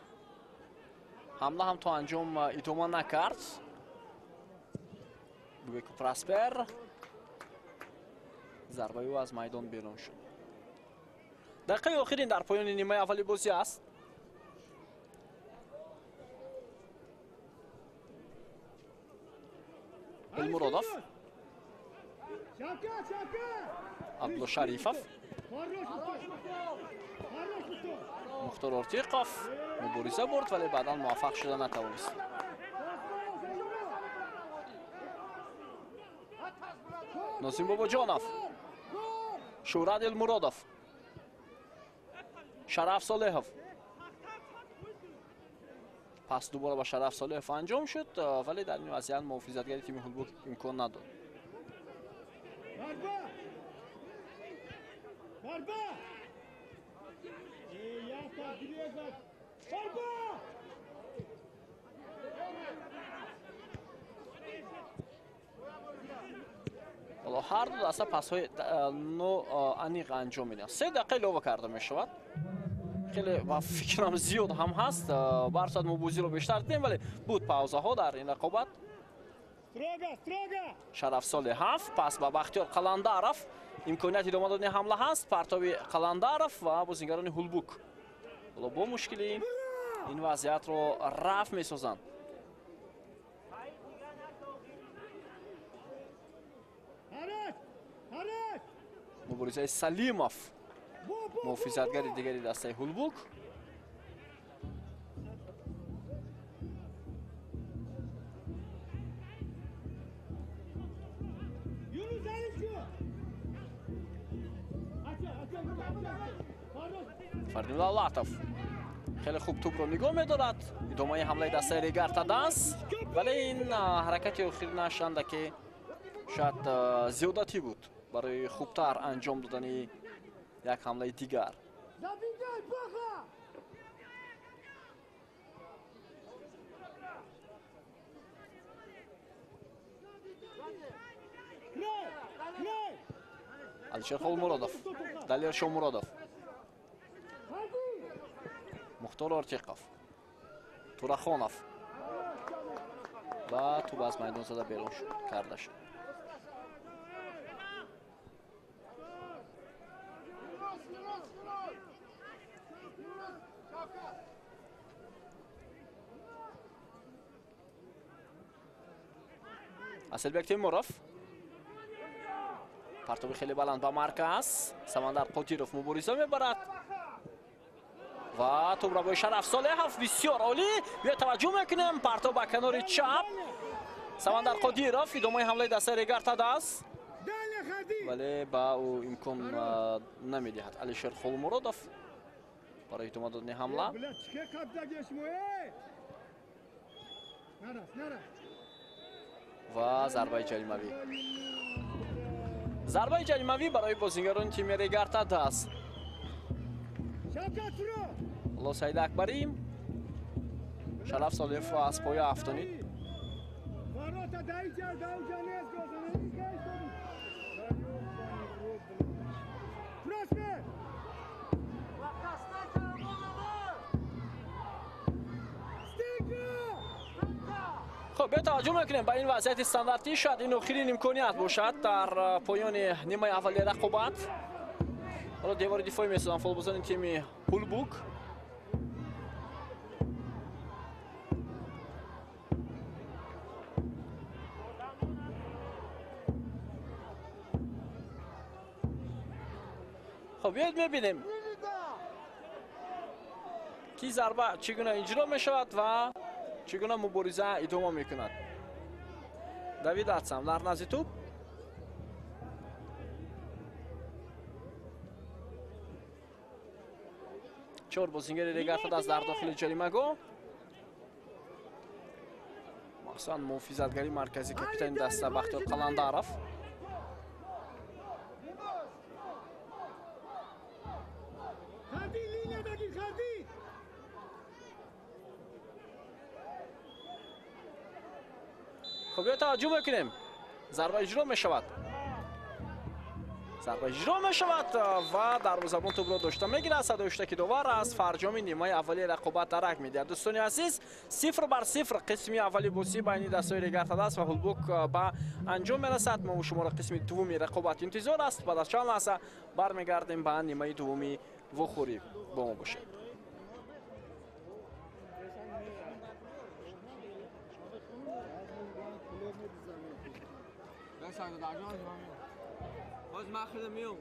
ҳамла ҳам то анҷом идома накард. Бубеку Проспер, зарбаи ӯ аз майдон берун шуд. Дақиқаи охирин дар поёни нимаи аввали бозӣ аст. Элмуродов, Абдулло Шарифов, Мухтор Ортиқов мубориза бурд, вале баъдан муваффақ шуда натавонист. Носим Бобоҷонов, Шӯҳрат Элмуродов, Шараф Солеҳов. Пас дубора ба Шараф Солеҳов анҷом шуд, вале дар ин вазъият муҳофизатгари тими Ҳулбук имкон надод. Ҳоло ҳар ду даста пасҳои ноаниқ анҷом медиҳанд. 3 дақиқа илова карда мешавад. Хеле ба фикрам зиёд ҳам ҳаст. Бар соат мо бозиро бештар дидем, вале буд паузаҳо дар ин рақобат. Шараф Солеҳов пас ба Бахтиёр Қаландаров. Имконияти идома додани ҳамла ҳаст. Партоби Қаландаров ва бозингарони Ҳулбук ҳоло бо мушкилӣ ин вазъиятро рафъ месозанд. Муборизаи Салимов, муҳофизатгари дигари дастаи Ҳулбук. Фардин Давлатов хеле хуб тӯбро нигоҳ медорад. Идомаи ҳамлаи дастаи Регар-ТадАЗ, вале ин ҳаракати охиринаш андаке шояд зиёдатӣ буд барои хубтар анҷом додани як ҳамлаи дигар. Алишер Холмуродов, Далер Шомуродов, Мухтор Ортиқов, Турахонов ва тӯб аз майдон зада берун карда шуд. Асилбек Темуров, партоби хеле баланд ба марказ. Самандар Қодиров мубориза мебарад ва тӯбро бо Шараф Солеҳов. Бисёр олӣ. Биё таваҷҷӯҳ мекунем. Партоб ба канори чап. Самандар Қодиров, идомаи ҳамлаи дастаи Регар-ТадАЗ, вале ба ӯ имкон намедиҳад Алишер Холмуродов барои идома додани ҳамла. Ва зарбаи ҷаримавӣ. Зарбаи ҷаримавӣ барои бозингарони тими Регар-ТадАЗ. Ҳоло Саид Акбарӣ, Шараф Солеҳов аз поя афтонид. Хуб, биё таваҷҷӯҳ мекунем ба ин вазъияти стандартӣ. Шояд ин охирин имконият бошад дар поёни нимаи аввали рақобат. Ҳоло девори дифоӣ месозанд футболбозони тими Ҳулбук. Хуб, биёед мебинем ки зарба чӣ гуна иҷро мешавад ва чӣ гуна мубориза идома мекунад. Давид Атсам дар назди тӯб. Чор бозингари Регар-ТадАЗ дар дохили ҷаримагоҳ. Махсусан муҳофизатгари марказӣ капитани даста Бахтиёр Қаландаров. Хуб, биё таваҷҷӯҳ мекунем. Зарба иҷро мешавад. Зарба иҷро мешавад ва дарвозабон тӯбро дошта мегирад. Садои ҳуштаки довар аз фарҷоми нимаи аввали рақобат дарак медиҳад. Дӯстони азиз, 0-0 қисми аввали бозӣ байни дастаи Регар-ТадАЗ ва Ҳулбук ба анҷом мерасад. Мо шуморо қисми дуввуми рақобат интизор аст. Баъд аз чанд лаҳза бармегардем ба нимаи дуввуми вохӯрӣ. Бо мо бошед. باز من خودم میام.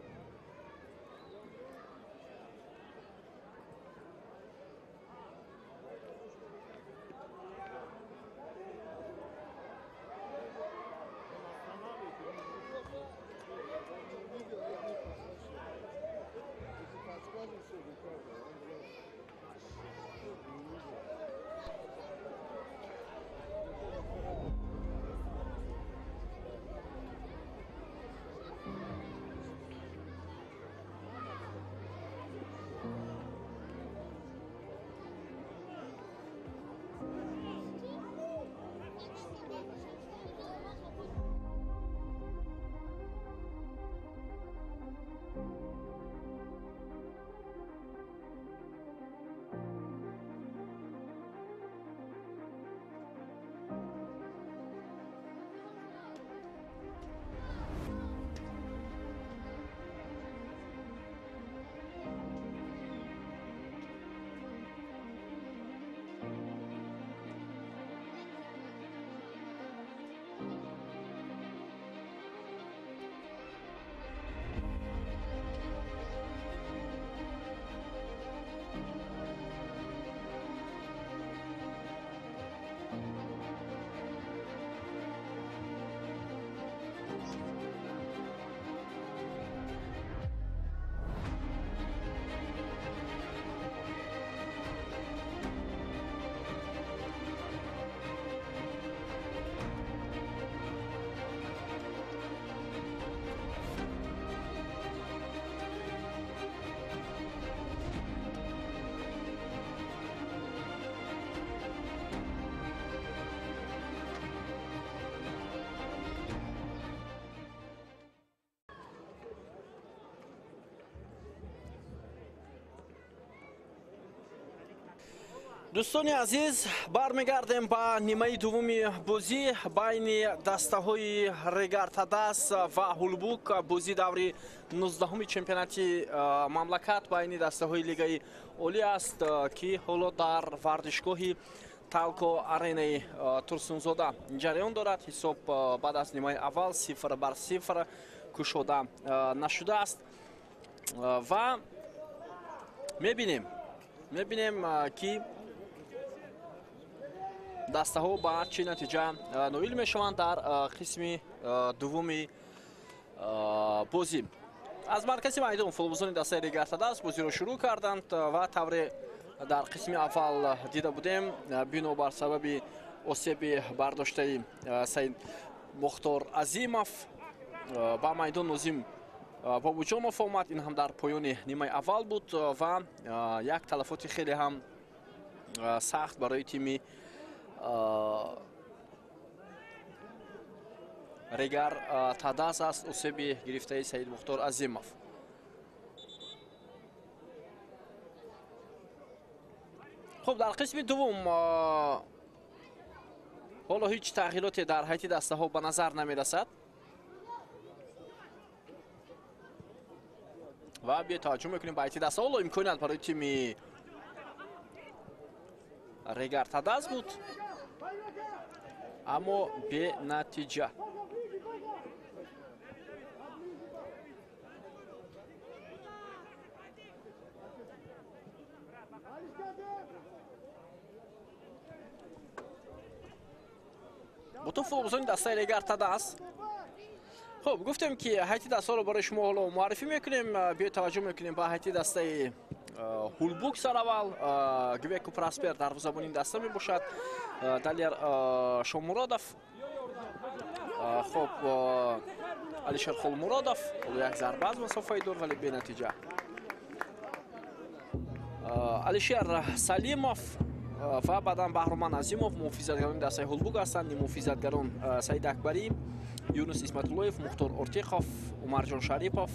Дӯстони азиз, бармегардем ба нимаи дуввуми бозӣ байни дастаҳои Регар-ТадАЗ ва Ҳулбук. Бозӣ даври 19-уми чемпионати мамлакат байни дастаҳои Лигаи Олӣ аст, ки ҳоло дар варзишгоҳи Талко Аренаи Турсунзода ҷараён дорад. Ҳисоб баъд аз нимаи аввал 0-0 кушода нашудааст ва мебинем, ки дастаҳо ба чӣ натиҷа ноил мешаванд дар қисми дуввуми бозӣ. Аз маркази майдон футболбозони дастаи Регар-ТадАЗ бозиро шурӯъ карданд ва тавре дар қисми аввал дида будем, бинобар сабаби осеби бардоштаи Саид Мухтор Азимов ба майдон Нозим Бобоҷонов омад. Ин ҳам дар поёни нимаи аввал буд ва як талафоти хеле ҳам сахт барои тими Регар-ТадАЗ аст, осеби гирифтаи Саид Мухтор Азимов. Хуб, дар қисми дуввум ҳоло ҳеҷ тағйироте дар ҳайати дастаҳо ба назар намерасад ва биё таваҷҷӯҳ мекунем ба ҳайати даста. Ҳоло имконият барои тими Регар-ТадАЗ буд, аммо бенатиҷа. Бо ту футболбозони дастаи Регар-ТадАЗ. Хуб, гуфтем, ки ҳайати дастаҳоро барои шумо ҳоло муаррифӣ мекунем. Биё таваҷҷӯҳ мекунем ба ҳайати дастаи Ҳулбук. Сараввал Гвеку Проспер дарвозабони ин даста мебошад, Далер Шомуродов, хуб, Алишер Холмуродов. Ҳоло як зарба аз масофаи дур, вале бенатиҷа. Алишер Салимов ва баъдан Баҳроман Азимов муҳофизатгарони дастаи Ҳулбук ҳастанд. Муҳофизатгарон Саид Акбарӣ, Юнус Исматуллоев, Мухтор Ортиқов, Умарҷон Шарипов,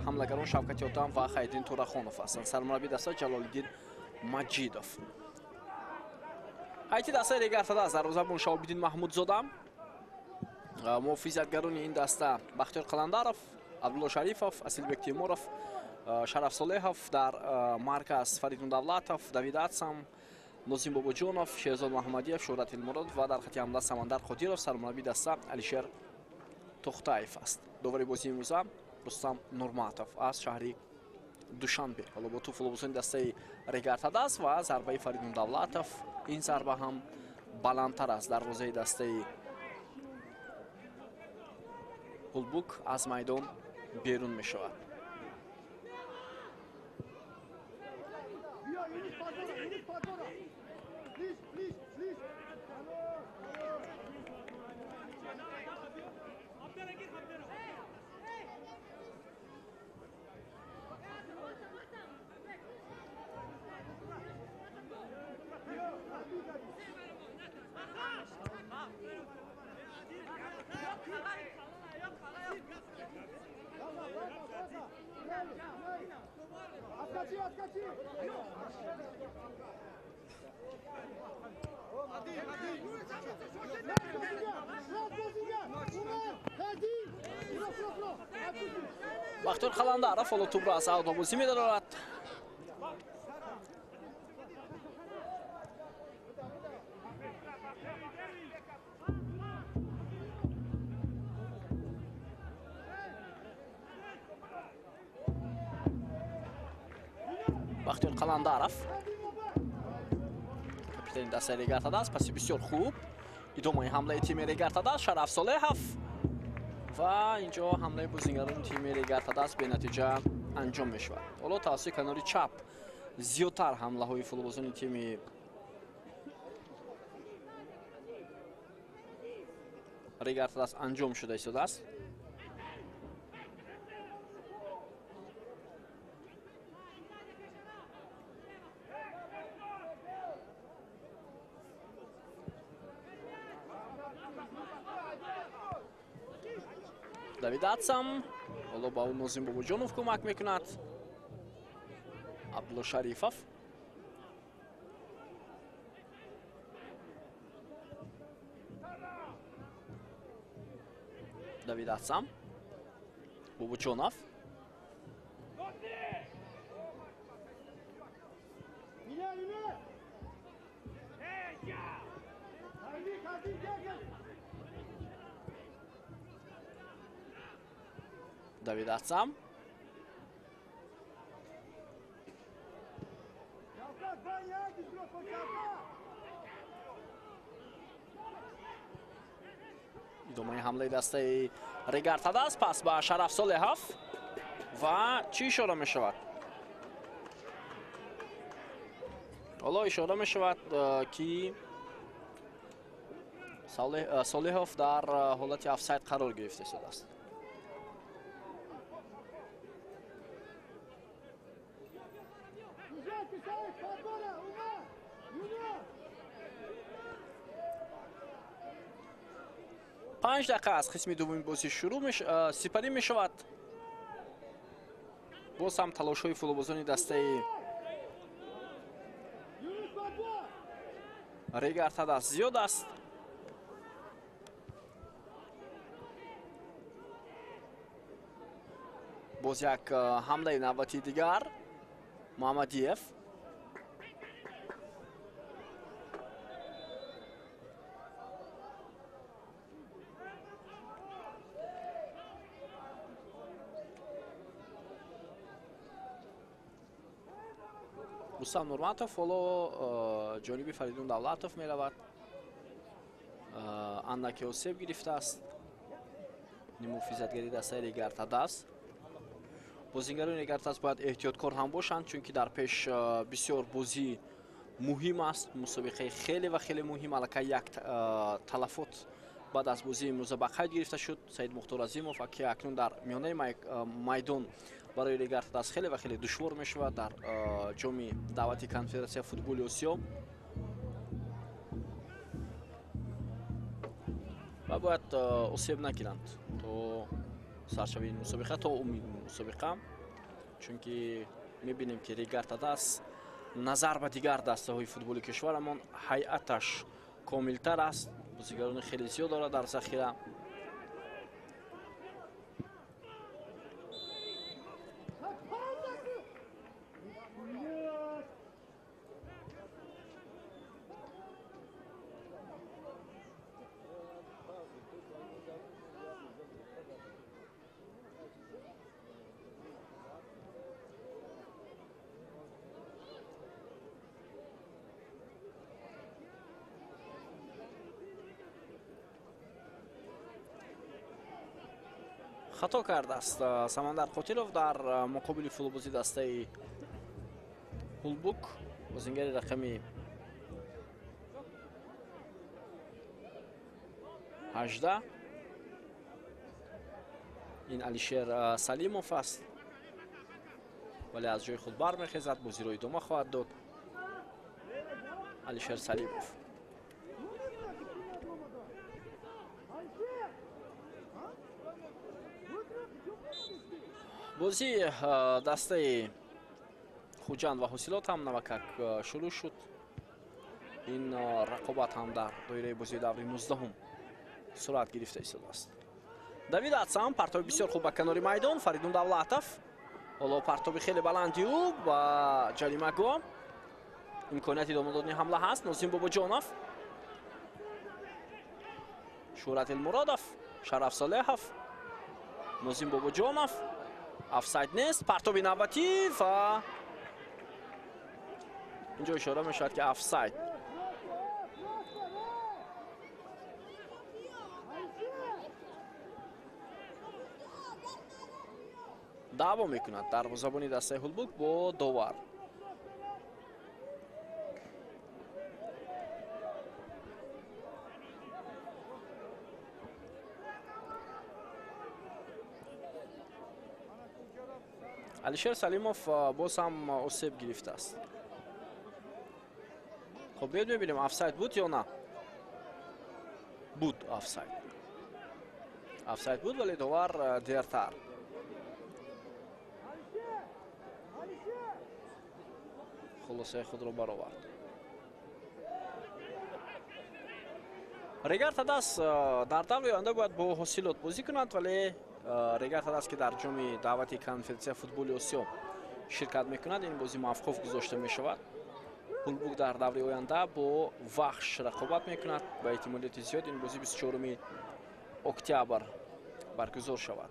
ҳамлагарон Шавкат Ётам ва Хайриддин Турахонов ҳастанд. Сармураббии даста Ҷалолиддин Маҷидов. Ҳайати дастаи Регар-ТадАЗ дарвозабон Шаҳобиддин Маҳмудзода, муҳофизатгарони ин даста Бахтиёр Қаландаров, Абдулло Шарифов, Асилбек Темуров, Шараф Солеҳов, дар марказ Фаридун Давлатов, Давид Атсам, Нозим Бобоҷонов, Шерзод Маҳмадиев, Шӯҳрат Илмуродов ва дар хати ҳамла Самандар Қодиров. Сармураббии даста Алишер Тохтаев аст. Довари бозии имрӯза Рустам Нурматов аз шаҳри Душанбе. Ҳоло бо ту футболбозони дастаи Регар-ТадАЗ ва зарбаи Фаридун Давлатов. Ин зарба ҳам баландтар аз дарвозаи дастаи Ҳулбук аз майдон берун мешавад. Бахтиёр Қаландаров ҳоло тӯбро аз аут ба бозӣ медарорад. Бахтиёр Қаландаров, капитани дастаи Регар-ТадАЗ, паси бисёр хуб. Идомаи ҳамлаи тими Регар-ТадАЗ, Шараф Солеҳов ва инҷо ҳамлаи бозингарони тими Регар-ТадАЗ бенатиҷа анҷом мешавад. Ҳоло тавассути канори чап зиёдтар ҳамлаҳои футболбозони тими Регар-ТадАЗ анҷом шуда истодааст. Давид Атсам ҳоло ба ӯ Нозим Бобоҷонов кӯмак мекунад. Абдулло Шарифов. Давид Атсам, Бобоҷонов. Давид Атсам. Идомаи ҳамлаи дастаи Регар-ТадАЗ пас ба Шараф Солеҳов ва чӣ ишора мешавад? Ҳоло ишора мешавад, ки Солеҳов дар ҳолати офсайд қарор гирифта истодааст. Панҷ дақиқа аз қисми дуввуми бозӣ шурӯъ сипарӣ мешавад. Боз ҳам талошҳои футболбозони дастаи Регар-ТадАЗ зиёд аст. Боз як ҳамлаи навбатии дигар. Муҳаммадиев. Рустам Нурматов ҳоло ҷониби Фаридун Давлатов меравад. Андаке осеб гирифтааст. Муҳофизатгари дастаи Регар-ТадАЗ. Бозингарони Регар-ТадАЗ бояд эҳтиёткор ҳам бошанд, чунки дар пеш бисёр бозӣ муҳим аст. Мусобиқаи хеле ва хеле муҳим. Аллакай як талафот баъд аз бозии имрӯза ба қайд гирифта шуд. Саид Мухтор Азимов, ки акнун дар миёнаи майдон барои Регар-ТадАЗ хеле ва хеле душвор мешавад дар ҷоми даъвати конфедератсияи футболи Осиё ва бояд осеб нагиранд то саршавии мусобиқа, то умиди мусобиқа, чунки мебинем, ки Регар-ТадАЗ назар ба дигар дастаҳои футболи кишварамон ҳайаташ комилтар аст, бозигарони хеле зиёд дорад дар захира. Хато кардааст Самандар Қотилов дар муқобили футболбози дастаи Ҳулбук, бозингари рақами 18. Ин Алишер Салимов аст, вале аз ҷои худ бармехезад, бозиро идома хоҳад дод. Алишер Салимов. Бозии дастаи Хуҷанд ва Ҳосилот ҳам навакак шурӯъ шуд. Ин рақобат ҳам дар доираи бозии даври 19 сурат гирифта истодааст. Давид Атсам партоби бисёр хуб ба канори майдон. Фаридун Давлатов ҳоло партоби хеле баланди ӯ ба ҷаримагоҳ. Имконияти идома додани ҳамла ҳаст. Нозим Бобоҷонов, Шӯҳрат Элмуродов, Шараф Солеҳов, Нозим Бобоҷонов. Офсайд нест. Партоби навбатӣ ва инҷо ишора мешавад, ки офсайд. Даъво мекунад дарвозабони дастаи Ҳулбук бо довар. Алишер Салимов боз ҳам осеб гирифтааст. Хоб, биёед мебинем, офсайд буд ё на? Буд офсайд. Офсайд буд, вале довар дертар хулосаи худро баровард. Регар-ТадАЗ дар даври оянда бояд бо Ҳосилот бозӣ кунад, вале Регар-ТадАЗ, ки дар ҷоми даъвати конфедератсияи футболи Осиё ширкат мекунад, ин бозӣ мавқуф гузошта мешавад. Ҳулбук дар даври оянда бо Вахш рақобат мекунад. Ба эҳтимолияти зиёд ин бозӣ 24 октябр баргузор шавад.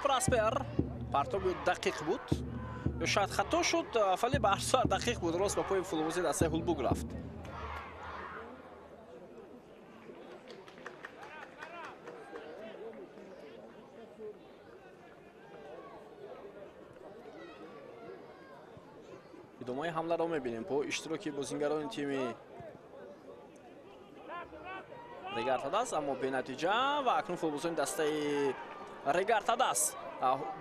Праспер партоби дақиқ буд, ё шояд хато шуд, вале ба ҳар сурат дақиқ буд, рост ба пои футболбози дастаи Ҳулбук рафт. Идомаи ҳамларо мебинем бо иштироки бозингарони тими Регар-ТадАЗ, аммо бенатиҷа. Ва акнун футболбозони дастаи Регар-ТадАЗ,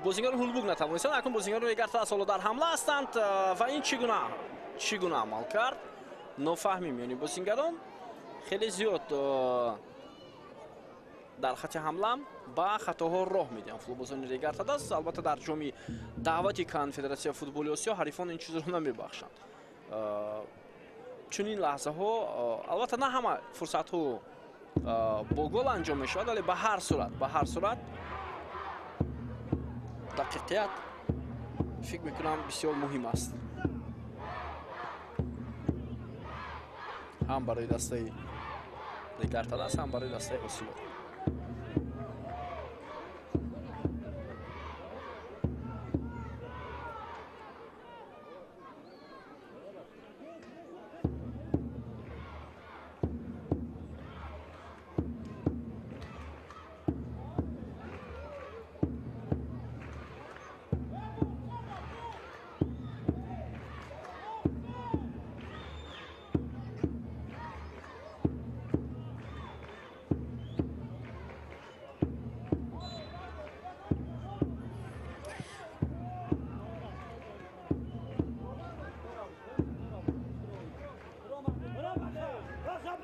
бозингарони Ҳулбук натавонистанд. Акнун бозингарони Регар-ТадАЗ ҳоло дар ҳамла ҳастанд ва ин чӣ гуна амал кард нофаҳмӣ миёни бозингарон. Хеле зиёд дар хати ҳамла ба хатоҳо роҳ медиҳанд футболбозони Регар-ТадАЗ. Албатта дар ҷоми даъвати конфедератсияи футболи Осиё ҳарифон ин чизро намебахшанд. Чунин лаҳзаҳо албатта на ҳама фурсатҳо бо гол анҷом мешавад, вале ба ҳар сурат дақиқият фикр мекунам бисёр муҳим аст, ҳам барои дастаи Регар-ТадАЗ, ҳам барои дастаи Ҳосилот.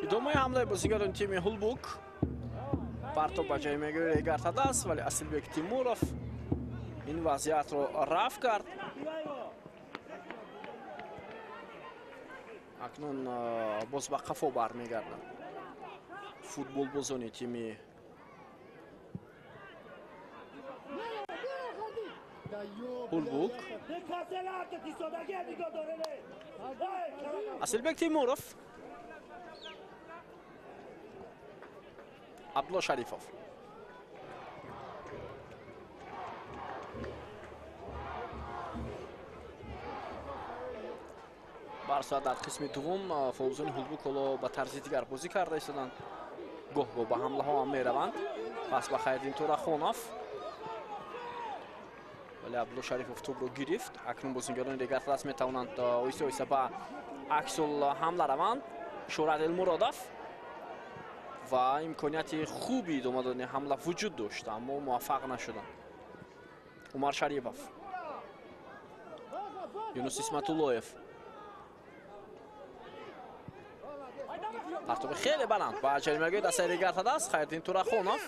Идомаи ҳамлаи бозингарони тими Ҳулбук. Партоб ба ҷои мегирад Регар-ТадАЗ, вале Асилбек Тимуров ин вазъиятро рафт кард. Акнун боз ба қафо бармегарданд футболбозони тими Ҳулбук. Асилбек Тимуров, Абдулло Шарифов. Барсоат дар қисми дуввум футболбозони Ҳулбук ҳоло ба тарзи дигар бозӣ карда истоданд. Гоҳ-гоҳ ба ҳамлаҳо ҳам мераванд. Пас ба Хайриддин Турахонов, вале Абдулло Шарифов тӯбро гирифт. Акнун бозингарони Регар-ТадАЗ метавонанд оҳиста оҳиста ба аксул ҳамла раванд. Шӯрат Элмуродов ва имконияти хуби идома додани ҳамла вуҷуд дошт, аммо муваффақ нашуданд. Умар Шарипов, Юнус Исматуллоев. Партоби хеле баланд ба ҷаримагоҳи дастаи Регар-ТадАЗ. Хайриддин Турахонов,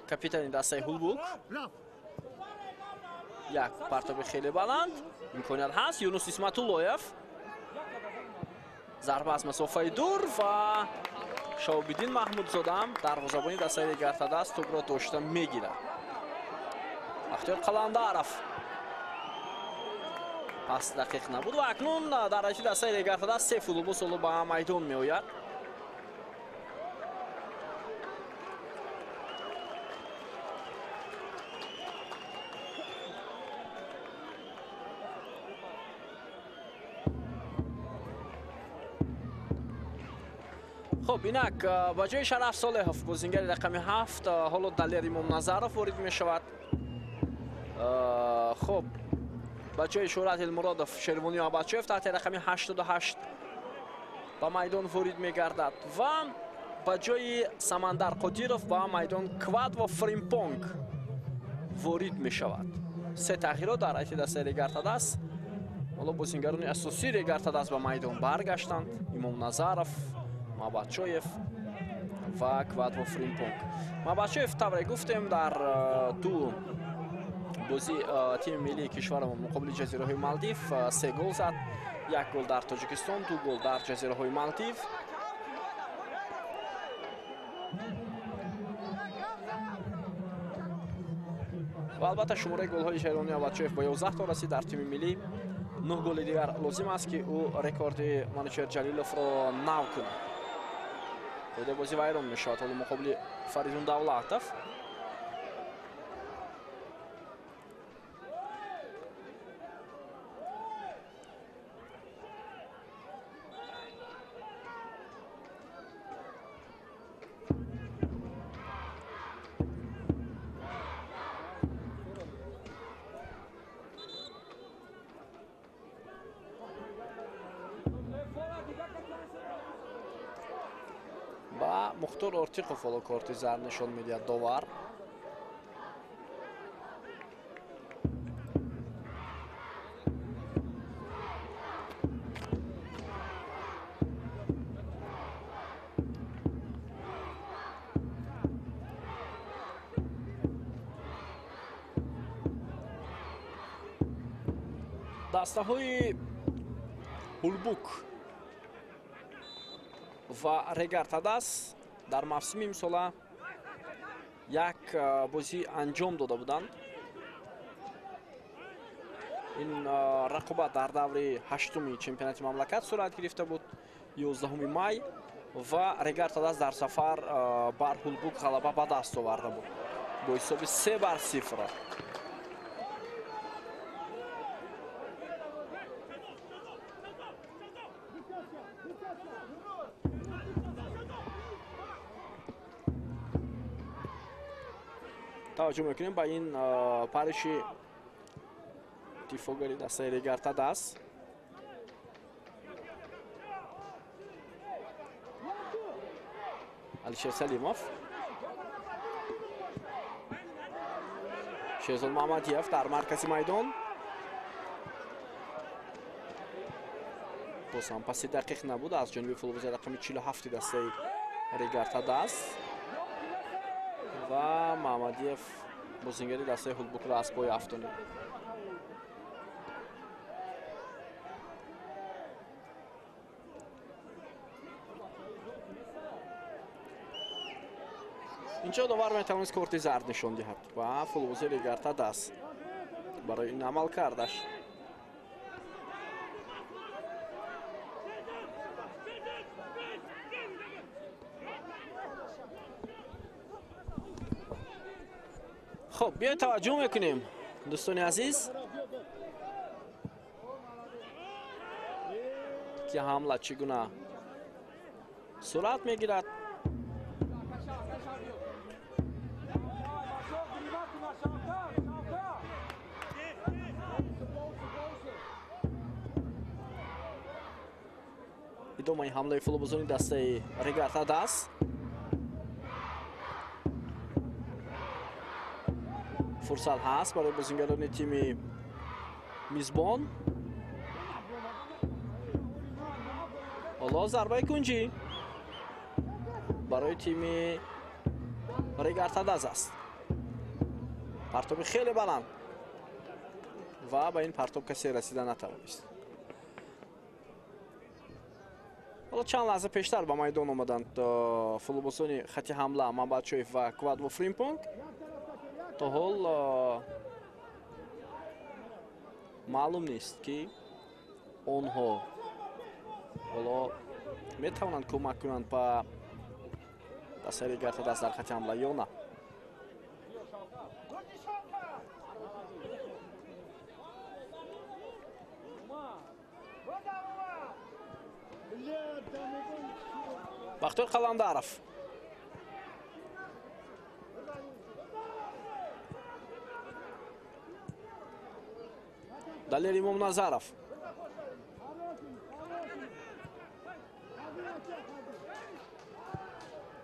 капитани дастаи Ҳулбук. Як партоби хеле баланд, имконият ҳаст. Юнус Исматуллоев, зарба аз масофаи дур ва Шаҳобиддин Маҳмудзода, дарвозабони дастаи Регар-ТадАЗ, тӯбро дошта мегирад. Бахтиёр Қаландаров пас дақиқ набуд ва акнун дар ҳайати дастаи Регар-ТадАЗ се футболбоз ҳоло ба майдон меояд. Хуб, инак ба ҷои Шараф Солеҳов бозингари рақами 7 ҳоло Далер Имомназаров ворид мешавад. Хуб, ба ҷои Шӯҳрат Элмуродов Шервони Абачоев таҳти рақами 88 ба майдон ворид мегардад ва ба ҷои Самандар Қодиров ба майдон Квадво Фримпонг ворид мешавад. Се тағйирот дар ҳайати дастаи Регар-ТадАЗ. Ҳоло бозингарони асосии Регар-ТадАЗ ба майдон баргаштанд. Имомназаров, Мабачоев ва Квадво Фримпонг. Мабачоев, тавре гуфтем, дар ду бозии тими миллии кишварамон муқобили ҷазираҳои Малдив 3 гол зад. 1 гол дар Тоҷикистон, 2 гол дар ҷазираҳои Малдив. Ва албатта шумораи голҳои Шервони Абачоев ба 11 то расид дар тими миллӣ. 9 голи дигар лозим аст, ки ӯ рекорди Манучер Ҷалиловро нав кунад. Қоидаи бозӣ вайрон мешавад ҳоло муқобили Фаридун Давлатов. Ба Мухтор Ортиқов ҳоло корти зард нишон медиҳад довар. Дастаҳои Ҳулбук ва Регар-ТадАЗ дар мавсими имсола як бозӣ анҷом дода буданд. Ин рақобат дар даври 8-уми чемпионати мамлакат сурат гирифта буд, 11 май, ва Регар-ТадАЗ дар сафар бар Ҳулбук ғалаба ба даст оварда буд бо ҳисоби 3-0. Таваҷҷӯҳ мекунем ба ин париши дифоъгари дастаи Регар-ТадАЗ. Алишер Салимов, Шерзод Муҳаммадиев дар маркази майдон. Боз ҳам паси дақиқ набуд аз ҷониби футболбози рақами 47 дастаи Регар-ТадАЗ ва Муҳаммадиев бозингари дастаи Ҳулбукро аз пой афтонид. Инҷо довар метавонист корти зард нишон диҳад ва футболбози Регар-ТадАЗ барои ин амал кардаш. Хуб, биёед таваҷҷӯҳ мекунем, дӯстони азиз, ки ҳамла чӣ гуна сурат мегирад. Идомаи ҳамлаи футболбозони дастаи Регар-ТадАЗ. Фурсат ҳаст барои бозингарони тими мизбон. Ҳоло зарбаи кунҷӣ барои тими Регар-ТадАЗ аст. Партоби хеле баланд ва ба ин партоб касе расида натавонист. Ҳоло чанд лаҳза пештар ба майдон омаданд футболбозони хати ҳамла Мабачоев ва Квадво Фримпонг. То ҳол маълум нест, ки онҳо ҳоло метавонанд кӯмак кунанд ба дастаи Регар-ТадАЗ дар хати ҳамла ё на. Бахтиёр Қаландаров. Далер Имомназаров.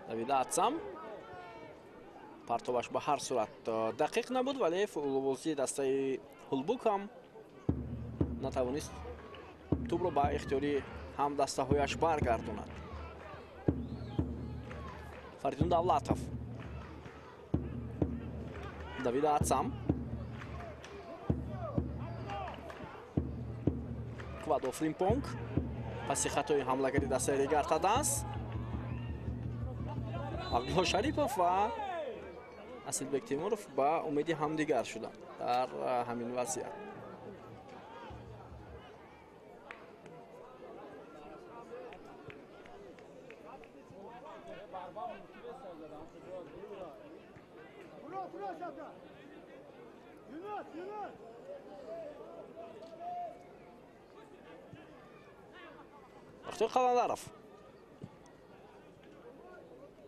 Давид Атсам. Партобаш ба ҳар сурат дақиқ набуд, вале футболбозии дастаи Ҳулбук ҳам натавонист тӯбро ба ихтиёри ҳам дастаҳояш баргардонад. Фаридун Давлатов. Давид Атсам. Квадо Фримпонг. Паси хатои ҳамлагари дастаи Регар-ТадАЗ. Абдулло Шарипов ва Асилбек Темуров ба умеди ҳамдигар шуданд дар ҳамин вазъият. Бахтиёр Қаландаров.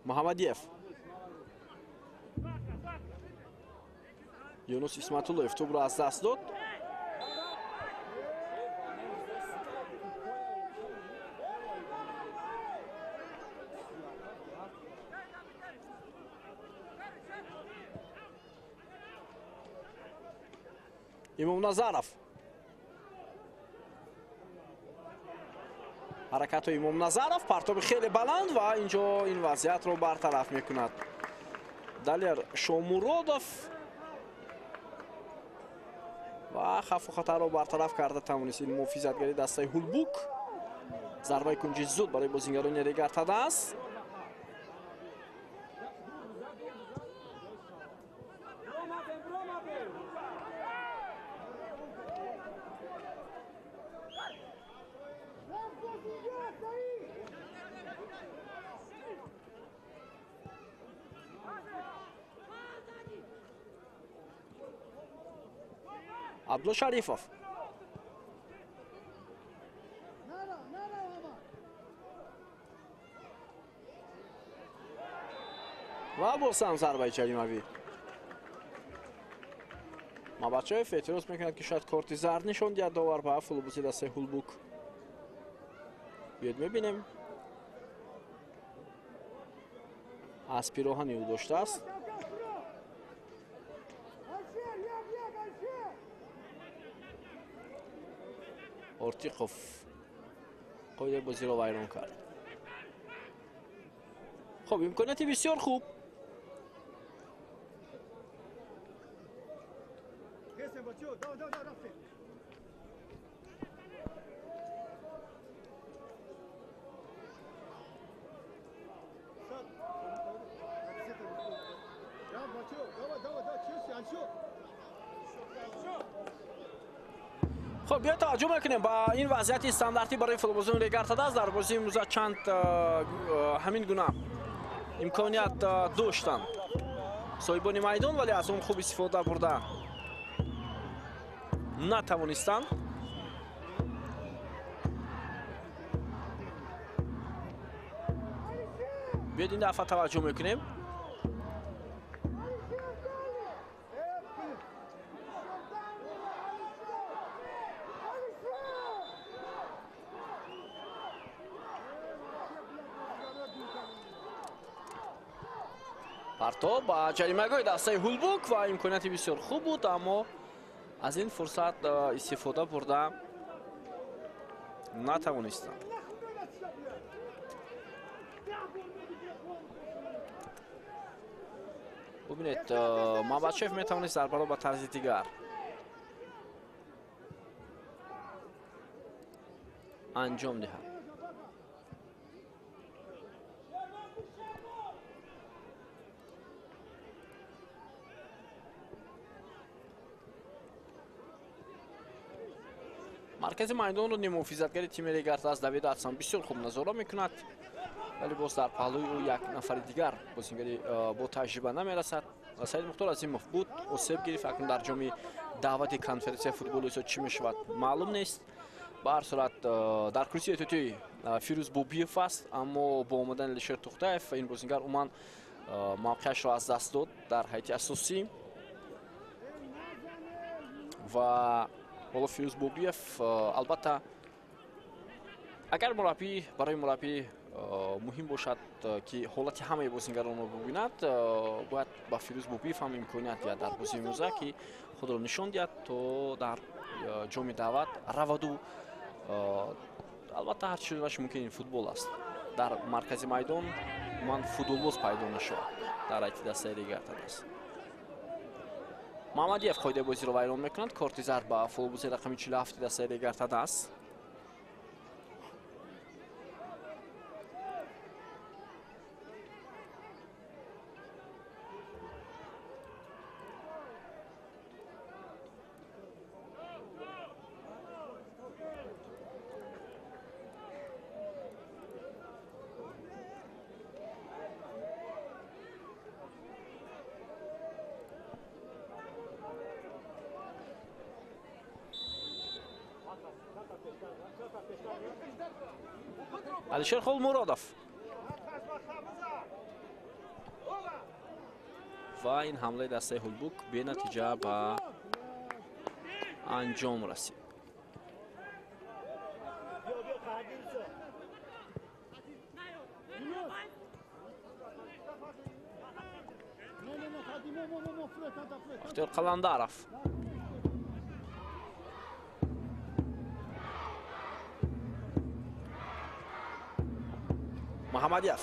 Муҳаммадиев. Юнус Исматуллоев тӯбро аз даст дод. Имомназаров. Ҳаракатҳои Имомназаров, партоби хеле баланд ва инҷо ин вазъиятро бартараф мекунад. Далер Шомуродов ва хавфу хатарро бартараф карда тавонист ин муҳофизатгари дастаи Ҳулбук. Зарбаи кунҷи зуд барои бозингарони Регар-ТадАЗ. Абдулло Шарифов. Ва боз ҳам зарбаи ҷаримавӣ. Мабачоев эътироз мекунад, ки шояд корти зард нишон диҳад довар ба футболбози дастаи Ҳулбук. Биёед мебинем. Аз пироҳани ӯ доштааст. Ортиқов қоидаи бозиро вайрон кард. Хуб, имконияти бисёр хуб. Хуб, биёед таваҷҷӯҳ мекунем ба ин вазъияти стандартӣ барои футболбозони Регар-ТадАЗ. Дар бозии имрӯза чанд ҳамин гуна имконият доштанд соҳибони майдон, вале аз он хуб истифода бурда натавонистанд. Биёед ин дафъа таваҷҷӯҳ мекунем. Партоб ба ҷаримагоҳи дастаи Ҳулбук ва имконияти бисёр хуб буд, аммо аз ин фурсат истифода бурда натавонистанд. Бубинед, Мабачев метавонист зарбаро ба тарзи дигар анҷом диҳад. Маркази майдонро ниммуҳофизатгари тими Регар-ТадАЗ Давид Атсам бисёр хуб назора мекунад, вале боз дар паҳлӯи ӯ як нафари дигар бозингари бо таҷриба намерасад. Саид Мухтор Азимов буд, осеб гирифт. Акнун дар ҷоми даъвати конференсияи футболи Осиё чӣ мешавад маълум нест. Ба ҳар сурат дар курсии эҳтиётии Фирӯз Бобиев аст, аммо бо омадани Алишер Тухтаев ин бозингар умуман мавқеашро аз даст дод дар ҳайати асосӣ ва ҳоло Фирӯз Бобиев албатта агар мураббӣ барои мураббӣ муҳим бошад ки ҳолати ҳамаи бозингаронро бубинад, бояд ба Фирӯз Бобиев ҳам имконият диҳад дар бозии имрӯза ки худро нишон диҳад то дар ҷоми даъват раваду. Албатта ҳар чизаш мумкин, ин футбол аст. Дар маркази майдон ман футболбоз пайдо нашавад дар ҳайати дастаи Регар-ТадАЗ. Маҳмадиев қоидаи бозиро вайрон мекунад. Корти зард ба футболбози рақами 47 дастаи Регар-ТадАЗ. Алишер Холмуродов ва ин ҳамлаи дастаи Ҳулбук бенатиҷа ба анҷом расид. Бахтиёр Қаландаров Маҳамадиев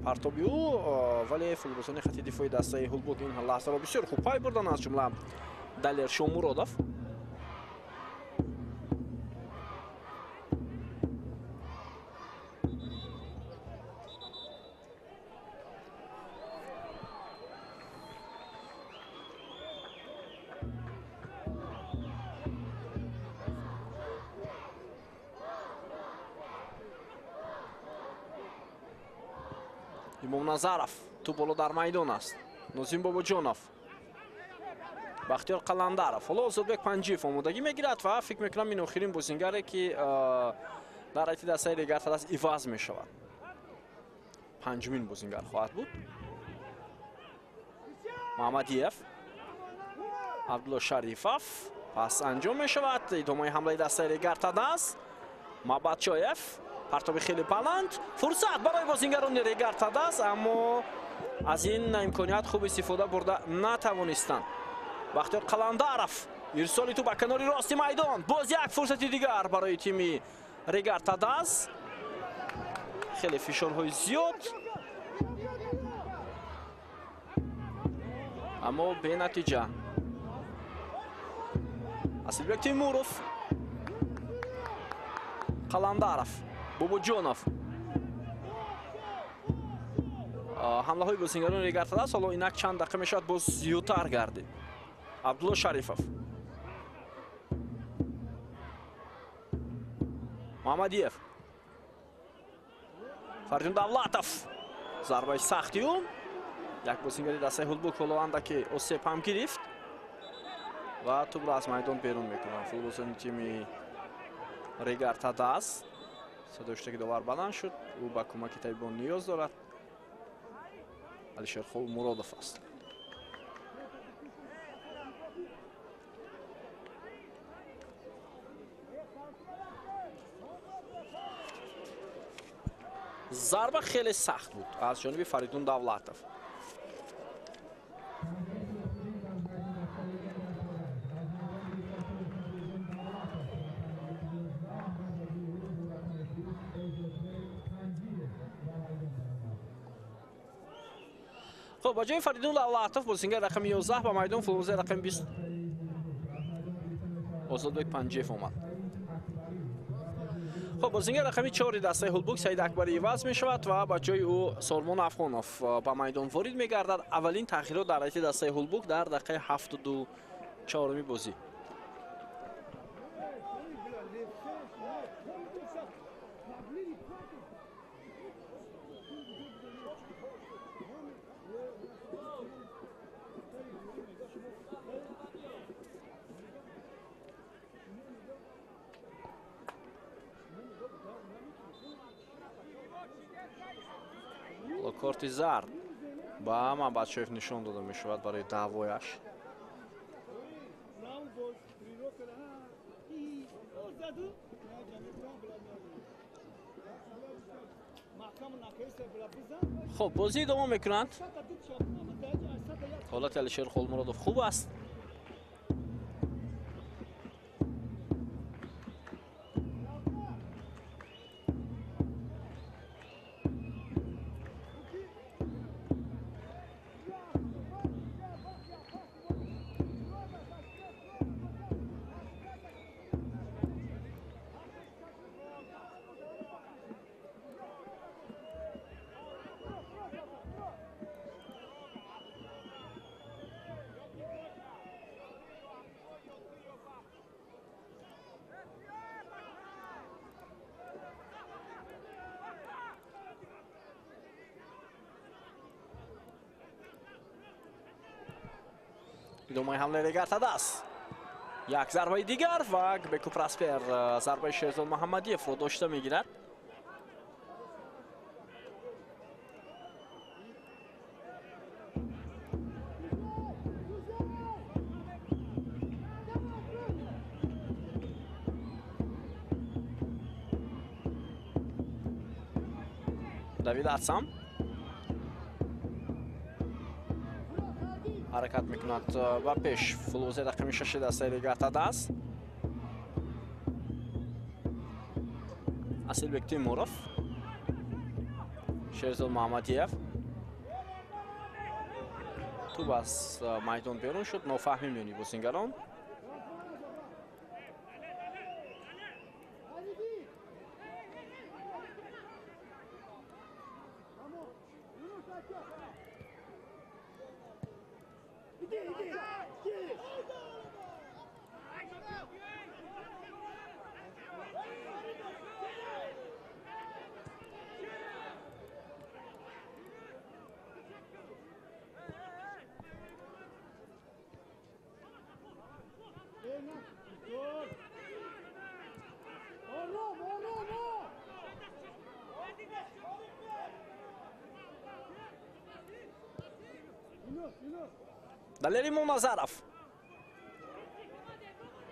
партоби ӯ, вале футболбозони хати дифои дастаи Ҳулбук ин лаҳзаро бисёр хуб пай бурданд, аз ҷумла Далер Шомуродов. Имомназаров тӯп боло дар майдон аст. Нозим Бобоҷонов, Бахтиёр Қаландаров. Ҳоло Озодбек Панҷиев омодагӣ мегирад ва фикр мекунам ин охирин бозингаре ки дар ҳайати дастаи Регар-ТадАЗ иваз мешавад. Панҷумин бозингар хоҳад буд. Маҳмадиев, Абдулло Шарифов пас анҷом мешавад. Идомаи ҳамлаи дастаи Регар-ТадАЗ. Мабадчоев партоби хеле баланд, фурсат барои бозингарони Регар-ТадАЗ, аммо аз ин имконият хуб истифода бурда натавонистанд. Бахтиёр Қаландаров ирсоли тӯп ба канори рости майдон, боз як фурсати дигар барои тими Регар-ТадАЗ. Хеле фишорҳои зиёд, аммо бенатиҷа. Асилбек Тимуров, Қаландаров, Бобоҷонов. Ҳамлаҳои бозингарони Регар-ТадАЗ ҳоло инак чанд дақиқа мешавад боз зиёдтар гардид. Абдулло Шарифов, Маҳмадиев, Фаридун Давлатов. Зарбаи сахти ӯ. Як бозингари дастаи Ҳулбук ҳоло андаке осеб ҳам гирифт ва тӯпро аз майдон берун мекунанд футболбозони тими Регар-ТадАЗ. Садои ҳуштаки довар баланд шуд. Ӯ ба кӯмаки табибон ниёз дорад. Алишер Холмуродов аст. Зарба хеле сахт буд аз ҷониби Фаридун Давлатов. Хуб, ба ҷои Фаридун Давлатов бозингар рақами 11 ба майдон футболбози рақами 20 Озодбек Панҷиев омад. Хуб, бозингар рақами 4 дастаи Ҳулбук Саид Акбарӣ иваз мешавад ва ба ҷои ӯ Солмон Афғонов ба майдон ворид мегардад. Аввалин тағйирот дар ҳайати дастаи Ҳулбук дар дақиқаи 74-уми бозӣ. Корти зард ба Мамбатшоев нишон дода мешавад барои даъвояш. Хуб, бозӣ идома мекунанд. Ҳолати Алишер Холмуродов хуб аст. Идомаи ҳамлаи Регар-ТадАЗ. Як зарбаи дигар ва Беку Проспер зарбаи Шерзод Муҳаммадиевро дошта мегирад. Давид Ацам ҳаракат мекунад ба пеш. Фулозе рақами 6 дастаи Регар-ТадАЗ. Асилбек Тимуров, Шерзод Муҳаммадиев. Тӯб аз майдон берун шуд. Нофаҳмӣ миёни бозингарон. Далер Имомназаров.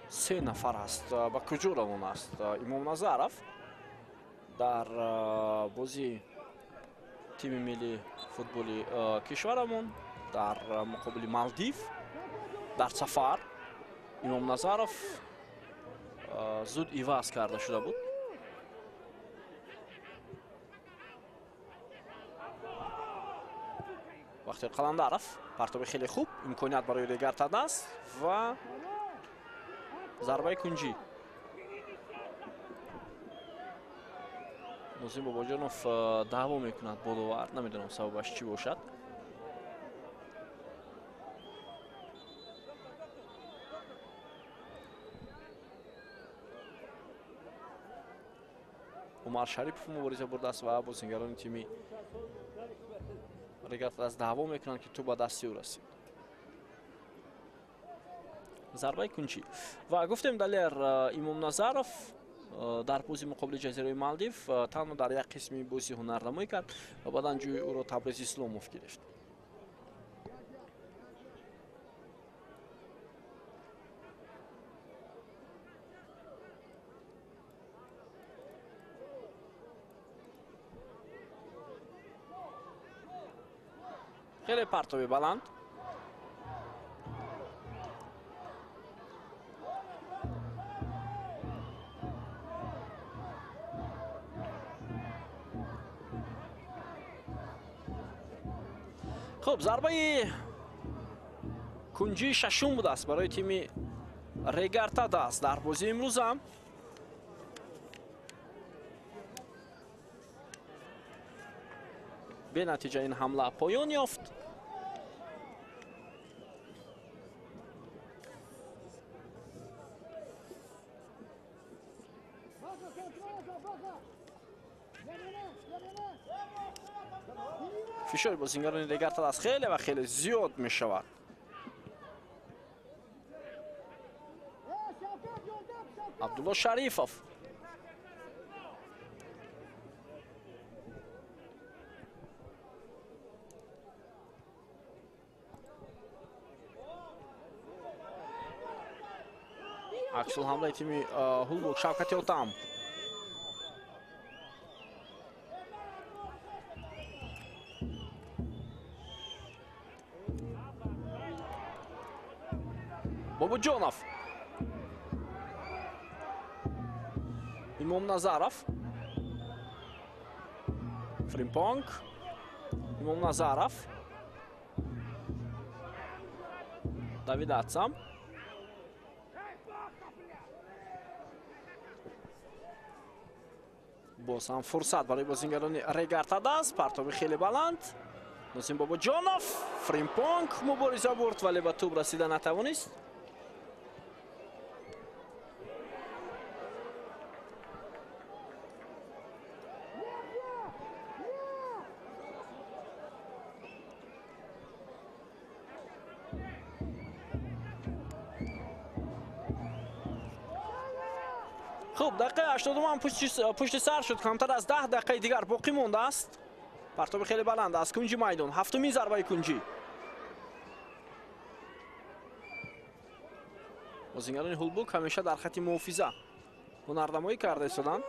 Се нафар аст. Ба куҷо равон аст Имомназаров? Дар бозии тими миллии футболи кишварамон дар муқобили Малдив дар сафар Имомназаров зуд иваз карда шуда буд. Бахтиёр Қаландаров партоби хеле хуб, имконият барои Регар-ТадАЗ ва зарбаи кунҷӣ. Нозим Бобоҷонов даъво мекунад бо довар, намедонам сабабаш чӣ бошад. Умар Шарипов мубориза бурдааст ва бозингарони тими Регар-ТадАЗ даъво мекунанд, ки тӯб ба дасти ӯ расид. Зарбаи кунҷӣ. Ва гуфтем Далер Имомназаров дар бозии муқобили ҷазираи Малдив танҳо дар як қисми бозӣ ҳунарнамоӣ кард ва баъдан ҷои ӯро Табриз Исломов гирифт. Хеле партоби баланд. Хуб, зарбаи кунҷии шашум будааст барои тими Регар-ТадАЗ дар бозии имрӯза. Бенатиҷа ин ҳамла поён ёфт. Фишори бозингарони Регар-ТадАЗ хеле ва хеле зиёд мешавад. Абдулло Шарифов. Аксулҳамлаи тими Ҳулбук. Шавкати Отам. Бобоҷонов. Имомназаров. Фримпонг. Имомназаров. Давид Атсам. Боз ҳам фурсат барои бозингарони Регар-ТадАЗ. Партоби хеле баланд. Нозим Бобоҷонов. Фримпонг мубориза бурд, вале ба тӯб расида натавонист. Хуб, дақиқаи 80 ҳам пушти сар шуд. Камтар аз 10 дақиқаи дигар боқӣ мондааст. Партоби хеле баланд аз кунҷи майдон. Ҳафтумин зарбаи кунҷӣ. Бозингарони Ҳулбук ҳамеша дар хати муҳофиза ҳунарнамоӣ карда истоданд.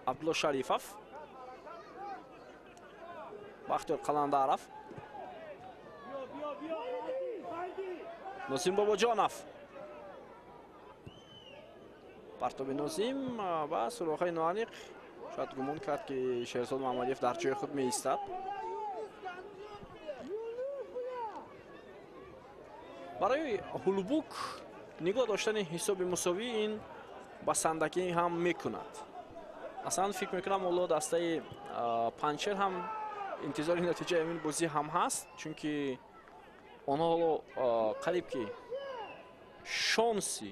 Абдулло Шарифов. Бахтиёр Қаландаров. Нозим Бобоҷонов. Партоби Нозим ба сурохаи ноаниқ. Шояд гумон кард, ки Шерзод Муҳаммадиев дар ҷои худ меистад. Барои Ҳулбук нигоҳ доштани ҳисоби мусовӣ ин басандагӣ ҳам мекунад. Аслан фикр мекунам, ҳоло дастаи Панҷшер ҳам интизори натиҷаи ин бозӣ ҳам ҳаст, чунки онҳо ҳоло қариб ки шонси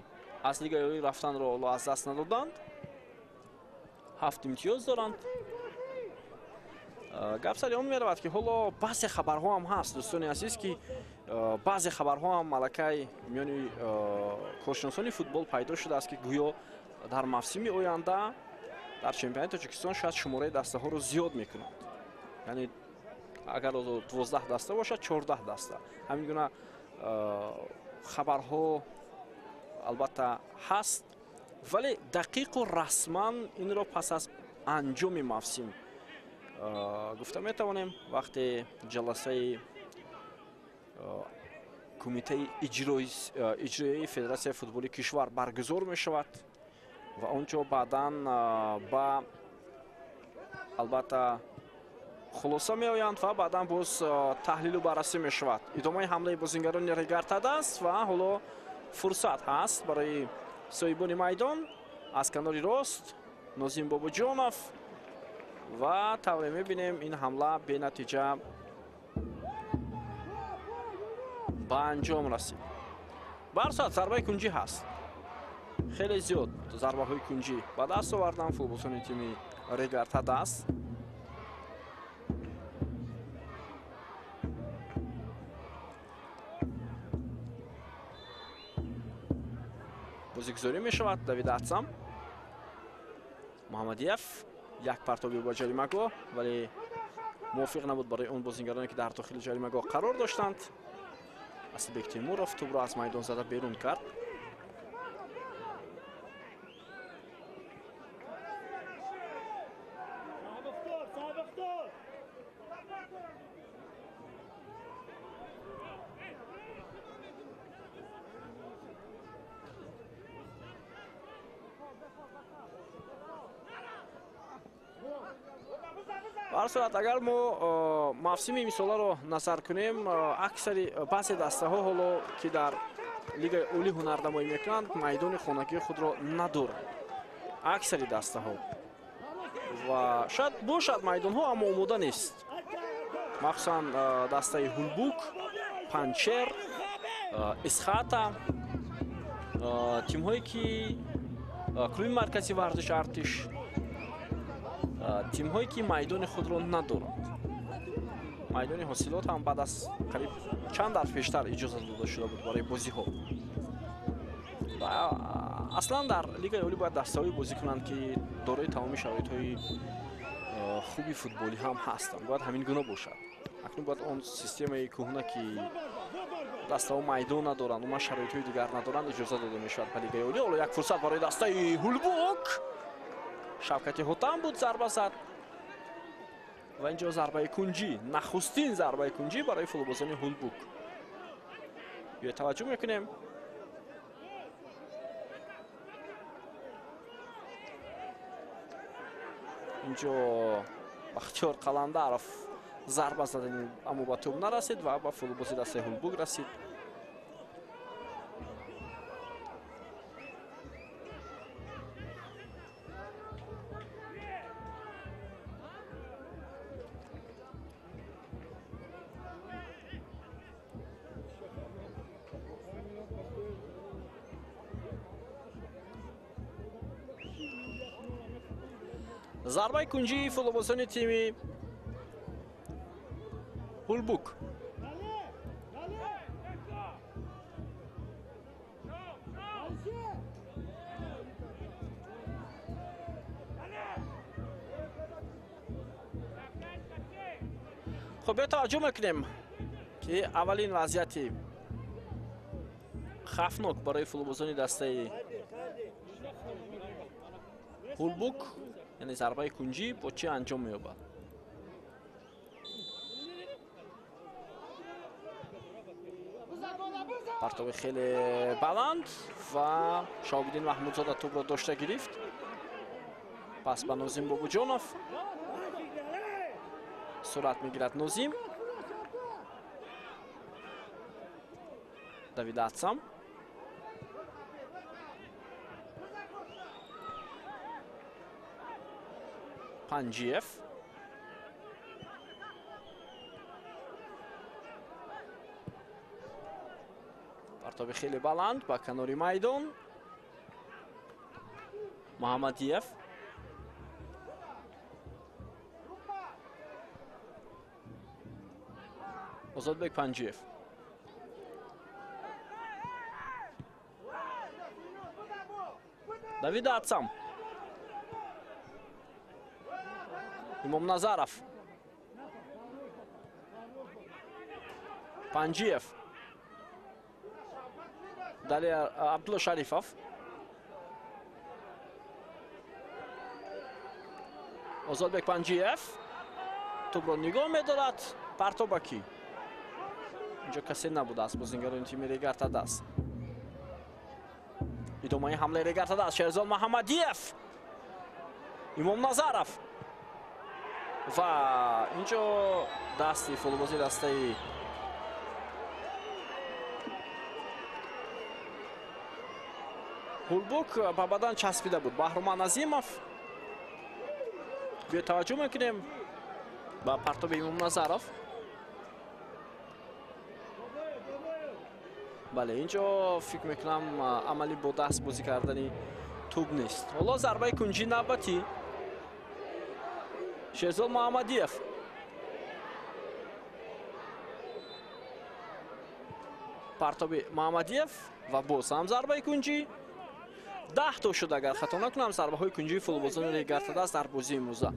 аз лигаи олӣ рафтанро ҳоло аз даст надоданд. 7 имтиёз доранд. Гап сари он меравад, ки ҳоло баъзе хабарҳо ҳам ҳаст, дӯстони азиз, ки баъзе хабарҳо ҳам малакаи миёни коршиносони футбол пайдо шудааст, ки гӯё дар мавсими оянда дар чемпионати Тоҷикистон шояд шумораи дастаҳоро зиёд мекунанд. Яъне агар 12 даста бошад, 14 даста. Ҳамин гуна хабарҳо албатта ҳаст, вале дақиқу расман инро пас аз анҷоми мавсим гуфта метавонем, вақте ҷаласаи кумитаи иҷроияи Федератсияи футболи кишвар баргузор мешавад ва он ҷо баъдан ба албатта хулоса меоянд ва баъдан боз таҳлилу баррасӣ мешавад. Идомаи ҳамлаи бозингарони Регар-ТадАЗ ва ҳоло фурсат ҳаст барои соҳибони майдон. Аз канори рост Нозим Бобоҷонов ва тавре мебинем, ин ҳамла бенатиҷа ба анҷом расид. Ба ҳар сурат зарбаи кунҷӣ ҳаст. Хеле зиёд зарбаҳои кунҷӣ ба даст овардан футболбозони тими Регар-ТадАЗ. Бозигузорӣ мешавад. Давид Атсам. Муҳаммадиев як партоби ба ҷаримагоҳ, вале мувофиқ набуд барои он бозингароне, ки дар дохили ҷаримагоҳ қарор доштанд. Асилбек Темуров тӯбро аз майдон зада берун кард. Ба ҳар сурат, агар мо мавсими имсоларо назар кунем, аксари баъзе дастаҳо ҳоло ки дар лигаи олӣ ҳунарнамоӣ мекунанд, майдони хонагии худро надоранд. Аксари дастаҳо. Ва шояд бошад майдонҳо, аммо омода нест. Махсусан дастаи Ҳулбук, Панҷшер, Исхата, тимҳое ки клуби маркази варзиш Артиш, тимҳое ки майдони худро надоранд. Майдони ҳосилот ҳам баъд аз қариб чанд дафъ пештар иҷоза дода шуда буд барои бозиҳо. Ва аслан дар лигаи олӣ бояд дастаҳое бозӣ кунанд, ки дорои тамоми шароитҳои хуби футболӣ ҳам ҳастанд. Бояд ҳамин гуна бошад. Акнун бояд он системаи кӯҳна, ки Дастаҳо майдон надоранд, умуман шароитҳои дигар надоранд, иҷоза дода мешавад ба Лигаи Олӣ. Ҳоло як фурсат барои дастаи Ҳулбук. Шавкати Ҳотам буд, зарба зад. Ва инҷо зарбаи кунҷӣ, нахустин зарбаи кунҷӣ барои футболбозони Ҳулбук. Биё таваҷҷӯҳ мекунем. Инҷо Бахтиёр Қаландаров зарба задани, аммо ба тӯб нарасид ва ба футболбози дастаи Ҳулбук расид. Зарбаи кунҷии футболбозони тими Ҳулбук. Хуб, биё таваҷҷӯҳ мекунем, ки аввалин вазъияти хавфнок барои футболбозони дастаи Ҳулбук, яъне зарбаи кунҷӣ, бо чӣ анҷом меёбад. Партоби хеле баланд ва Шоҳобиддин Маҳмудзода тӯбро дошта гирифт. Пас ба Нозим Бобуҷонов сурат мегирад. Нозим, Давид Атсам, Панҷиев, партоби хеле баланд ба канори майдон. Муҳаммадиев, Озодбек Панҷиев, Давид Атсам, Имомназаров, Панҷиев, далее Абдулло Шарифов, Озодбек Панҷиев тӯбро нигоҳ медорад. Партоба кӣ? Инҷо касе набудааст бозингарони тими Регар-ТадАЗ. Идомаи ҳамлаи Регар-ТадАЗ, Шерзод Муҳаммадиев, Имомназаров ва инҷо дасти футболбози дастаи Ҳулбук ба бадан часпида буд. Баҳруман Азимов. Биё таваҷҷӯҳ мекунем ба партоби Имомназаров. Бале, инҷо фикр мекунам амали бо даст бозӣ кардани тӯб нест. Ҳоло зарбаи кунҷӣ навбатӣ. Шерзод Муҳаммадиев, партоби Муҳаммадиев ва боз ҳам зарбаи кунҷӣ. 10 то шуд, агар хато накунам, зарбаҳои кунҷии футболбозони Регар-ТадАЗ дар бозии имрӯза.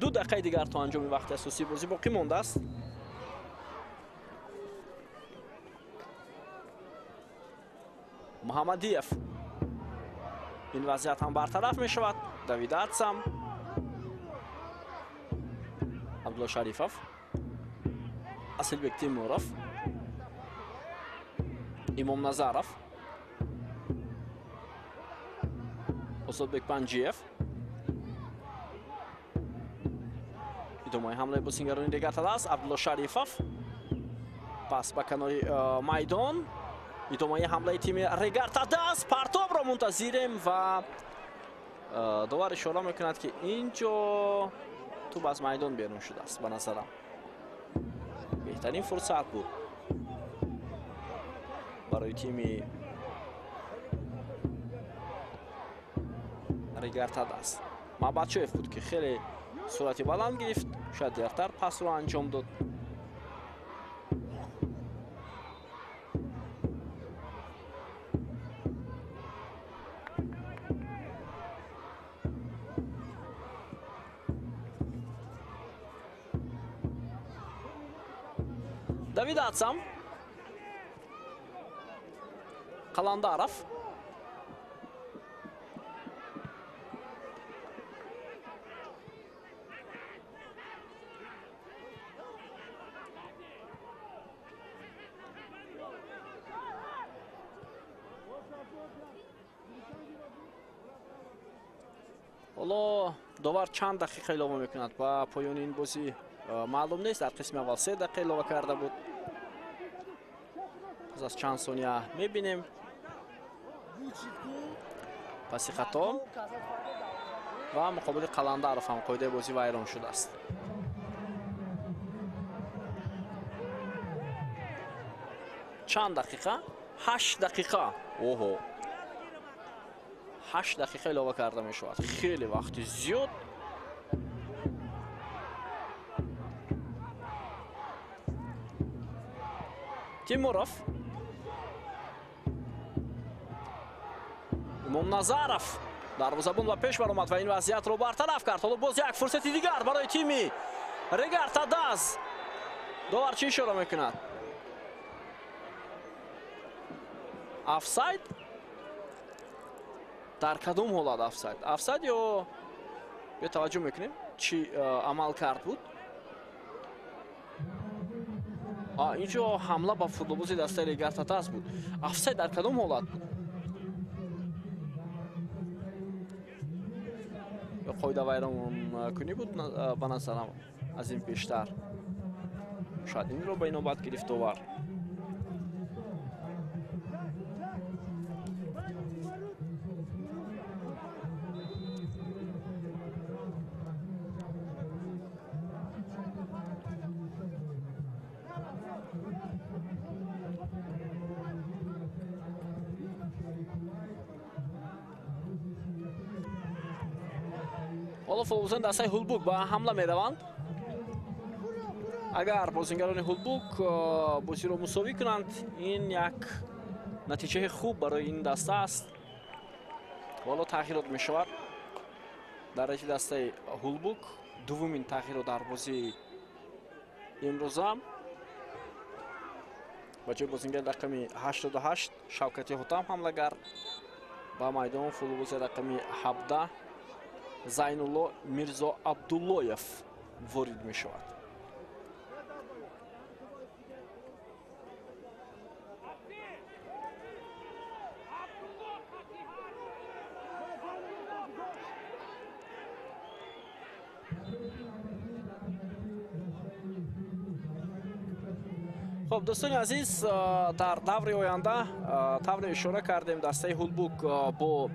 2 дақиқаи дигар то анҷоми вақти асосии бозӣ боқӣ мондааст. Муҳаммадиев, ин вазъият ҳам бартараф мешавад. Давид Атсам, Абдулло Шарифов, Асилбек Тимуров, Имомназаров, Озодбек Панҷиев. Идомаи ҳамлаи бозингарони Регар-ТадАЗ, Абдулло Шарифов, пас ба канори майдон. Идомаи ҳамлаи тими Регар-ТадАЗ, партобро мунтазирем ва довар ишора мекунад, ки инҷо тӯб аз майдон берун шудааст. Ба назарам беҳтарин фурсат буд барои тими Регар-ТадАЗ. Мабадшоев буд, ки хеле суръати баланд гирифт, шояд дертар пасро анҷом дод. Давид Атсам, Қаландаров. Ҳоло довар чанд дақиқа илова мекунад ба поёни ин бозӣ маълум нест. Дар қисми аввал 3 дақиқа илова карда буд. Пас аз чанд сония мебинем. Паси хато ва муқобили Қаландаров ҳам қоидаи бозӣ вайрон шудааст. Чанд дақиқа? 8 дақиқа. Оҳо. 8 дақиқа илова карда мешавад. Хеле вақти зиёд. Тимуров. Имомназаров дарвозабон ба пеш баромад ва ин вазъиятро бартараф кард. Ҳоло боз як фурсати дигар барои тими Регар Тадаз. Довар чӣ ишора мекунад? Офсайд? Дар кадом ҳолат офсайд? Офсайд ё бетаваҷҷӯҳ мекунем чӣ амал кард буд? Инҷо ҳамла ба футболбози дастаи Регар Тадаз буд. Офсайд дар кадом ҳолат буд? Ё қоида вайронкунӣ буд ба назарам аз ин пештар. Шояд инро ба инобат гирифт довар. Ҳоло футболбозони дастаи Ҳулбук ба ҳамла мераванд. Агар бозингарони Ҳулбук бозиро мусовӣ кунанд, ин як натиҷаи хуб барои ин даста аст. Ҳоло тағйирот мешавад дар райти дастаи Ҳулбук. Дуввумин тағйирот дар бозии имрӯза. Ба ҷои бозингари рақами 88 Шавкати Ҳотам ҳамлагар, ба майдон футболбози рақами 17 Зайнулло Мирзо Абдуллоев ворид мешавад. Хуб, дӯстони азиз, дар даври оянда тавре ишора кардем, дастаи Ҳулбук бо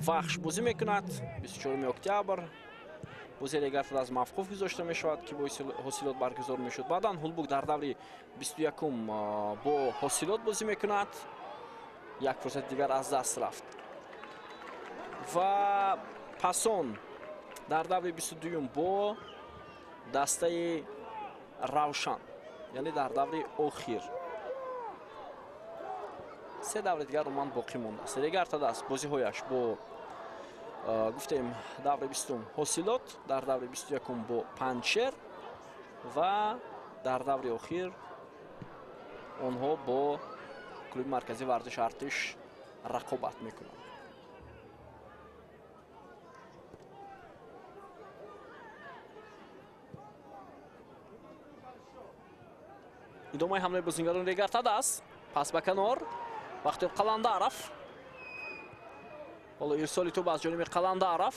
Вахш бозӣ мекунад. 24 октябр бозии Регар Тадаз мавқуф гузошта мешавад, ки бо ҳосилот баргузор мешуд. Баъдан Ҳулбук дар даври 21 бо ҳосилот бозӣ мекунад. Як фурсати дигар аз даст рафт. Ва пасон дар даври 22 бо дастаи Равшан, яъне дар даври охир. Се даври дигар умуман боқӣ мондааст. Регар Тадаз бозиҳояш бо гуфтем даври 20 ҳосилот, дар даври 21 бо Панҷшер ва дар даври охир онҳо бо клуби марказии варзиши Артиш рақобат мекунанд. Идомаи ҳамлаи бозингарони Регар Тадаз. Пас ба канор Бахтиёр Қаландаров. Ҳоло ирсоли тӯб аз ҷониби Қаландаров.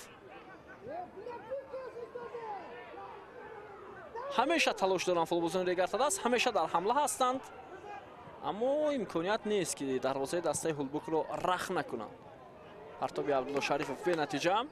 Ҳамеша талош доранд футболбозони Регар Тадаз, ҳамеша дар ҳамла ҳастанд, аммо имконият нест ки дарвозаи дастаи Ҳулбукро рах накунанд. Партоби Абдулло Шарифов бенатиҷа.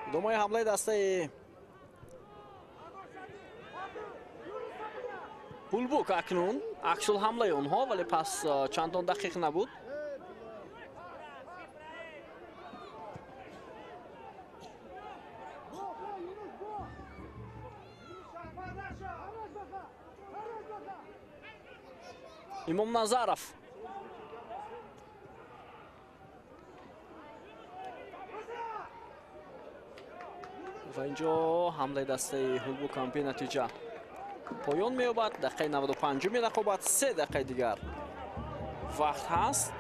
Идомаи ҳамлаи дастаи Ҳулбук акнун аксулҳамлаи онҳо, вале пас чандон дақиқ набуд. Имомназаров. Ва инҷо ҳамлаи дастаи Ҳулбук ҳам бенатиҷа поён меёбад. Дақиқаи 95-уми рақобат, 3 дақиқаи дигар вақт ҳаст.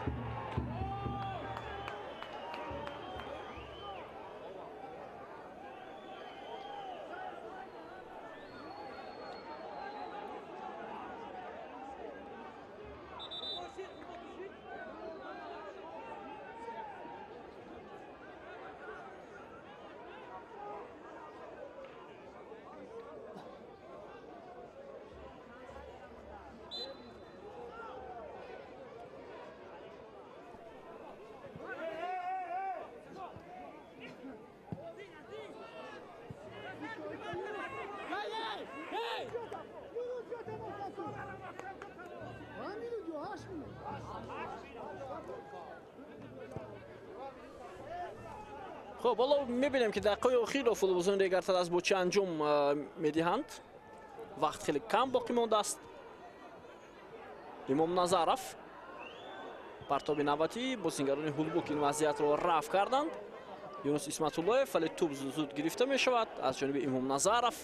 Хуб, ҳоло мебинем ки дақиқаи охирро футболбозони Регар-ТадАЗ бо чӣ анҷом медиҳанд. Вақт хеле кам боқӣ мондааст. Имомназаров партоби навбатӣ, бозингарони Ҳулбук ин вазъиятро рафъ карданд. Юнус Исматуллоев, вале тӯб зуд гирифта мешавад аз ҷониби Имомназаров.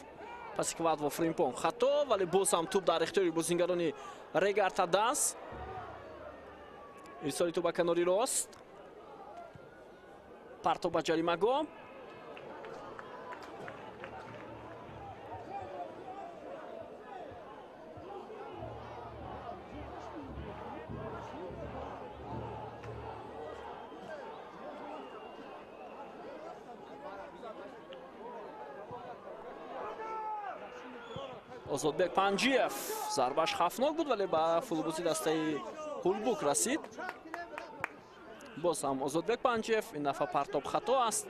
Паси Квадво Фримпон хато, вале боз ҳам тӯб дар ихтиёри бозингарони Регар-ТадАЗ. Ирсоли тӯб ба канори рост. Партоб ба ҷаримагоҳ. Озодбек Панҷиев зарбаш хафнок буд, вале ба футболбози дастаи Ҳулбук расид. Боз ҳам Озодбек Панҷиев, ин дафъа партоб хато аст.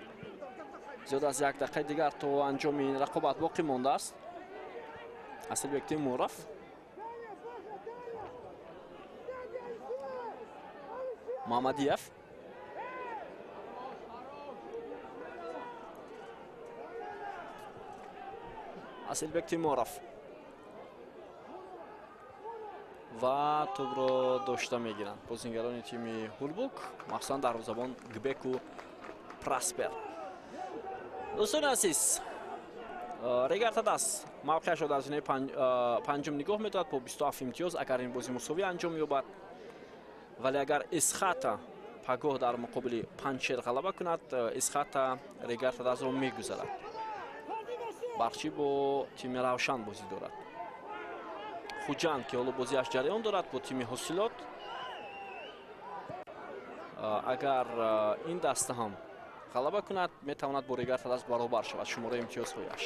Зиёд аз як дақиқаи дигар то анҷоми ин рақобат боқӣ мондааст. Асилбек Тимуров. Мамадиев. Асилбек Тимуров ва тӯбро дошта мегиранд бозингарони тими Ҳулбук, махсусан дарвозабон Гбеку Праспер. Дӯстони азиз, Регар-ТадАЗ мавқеашро дар зинаи панҷум нигоҳ медорад бо 27 имтиёз, агар ин бозӣ мусовӣ анҷом ёбад. Вале агар Исхата пагоҳ дар муқобили Панҷшер ғалаба кунад, Исхата Регар-ТадАЗро мегузарад. Барчи бо тими Равшан бозӣ дорад. Хуҷанд, ки ҳоло бозиаш ҷараён дорад бо тими Ҳосилот. Агар ин даста ҳам ғалаба кунад, метавонад бо Регар-ТадАЗ баробар шавад шумораи имтиёзҳояш.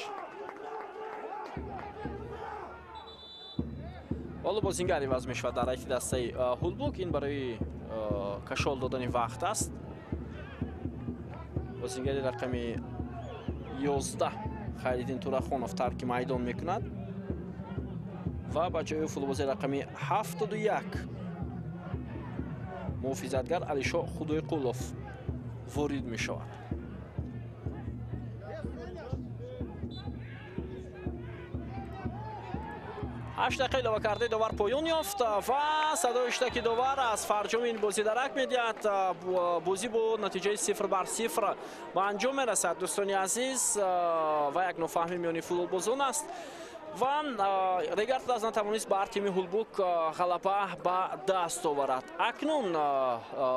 Ҳоло бозингар иваз мешавад дар ҳайати дастаи Ҳулбук. Ин барои кашол додани вақт аст. Бозингари рақами 11 Хайриддин Турахонов тарки майдон мекунад ва ба ҷои футболбози рақами 71 муҳофизатгар Алишо Худойқулов ворид мешавад. 8 дақиқа илова кардаи довар поён ёфт ва садои иштаки довар аз фарҷоми ин бозӣ дарак медиҳад. Бозӣ бо натиҷаи 0-0 ба анҷом мерасад. Дӯстони азиз, ва як нофаҳмӣ миёни футболбозон аст. Ва Регар-ТадАЗ натавонист бар тими Ҳулбук ғалаба ба даст оварад. Акнун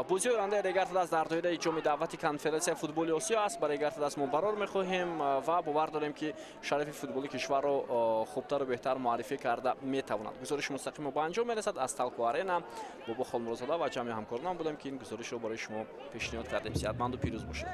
бозии ояндаи Регар-ТадАЗ дар доираи ҷоми даъвати конференсияи футболи Осиё аст. Ба Регар-ТадАЗ мо барор мехоҳем ва бовар дорем, ки шарафи футболи кишварро хубтару беҳтар муаррифӣ карда метавонад. Гузориши мустақимо ба анҷом мерасад аз Талко Арена. Бобо Холмурозода ва ҷамъи ҳамкоронам будем, ки ин гузоришро барои шумо пешниҳод кардем. Сиҳатманду пирӯз бошед.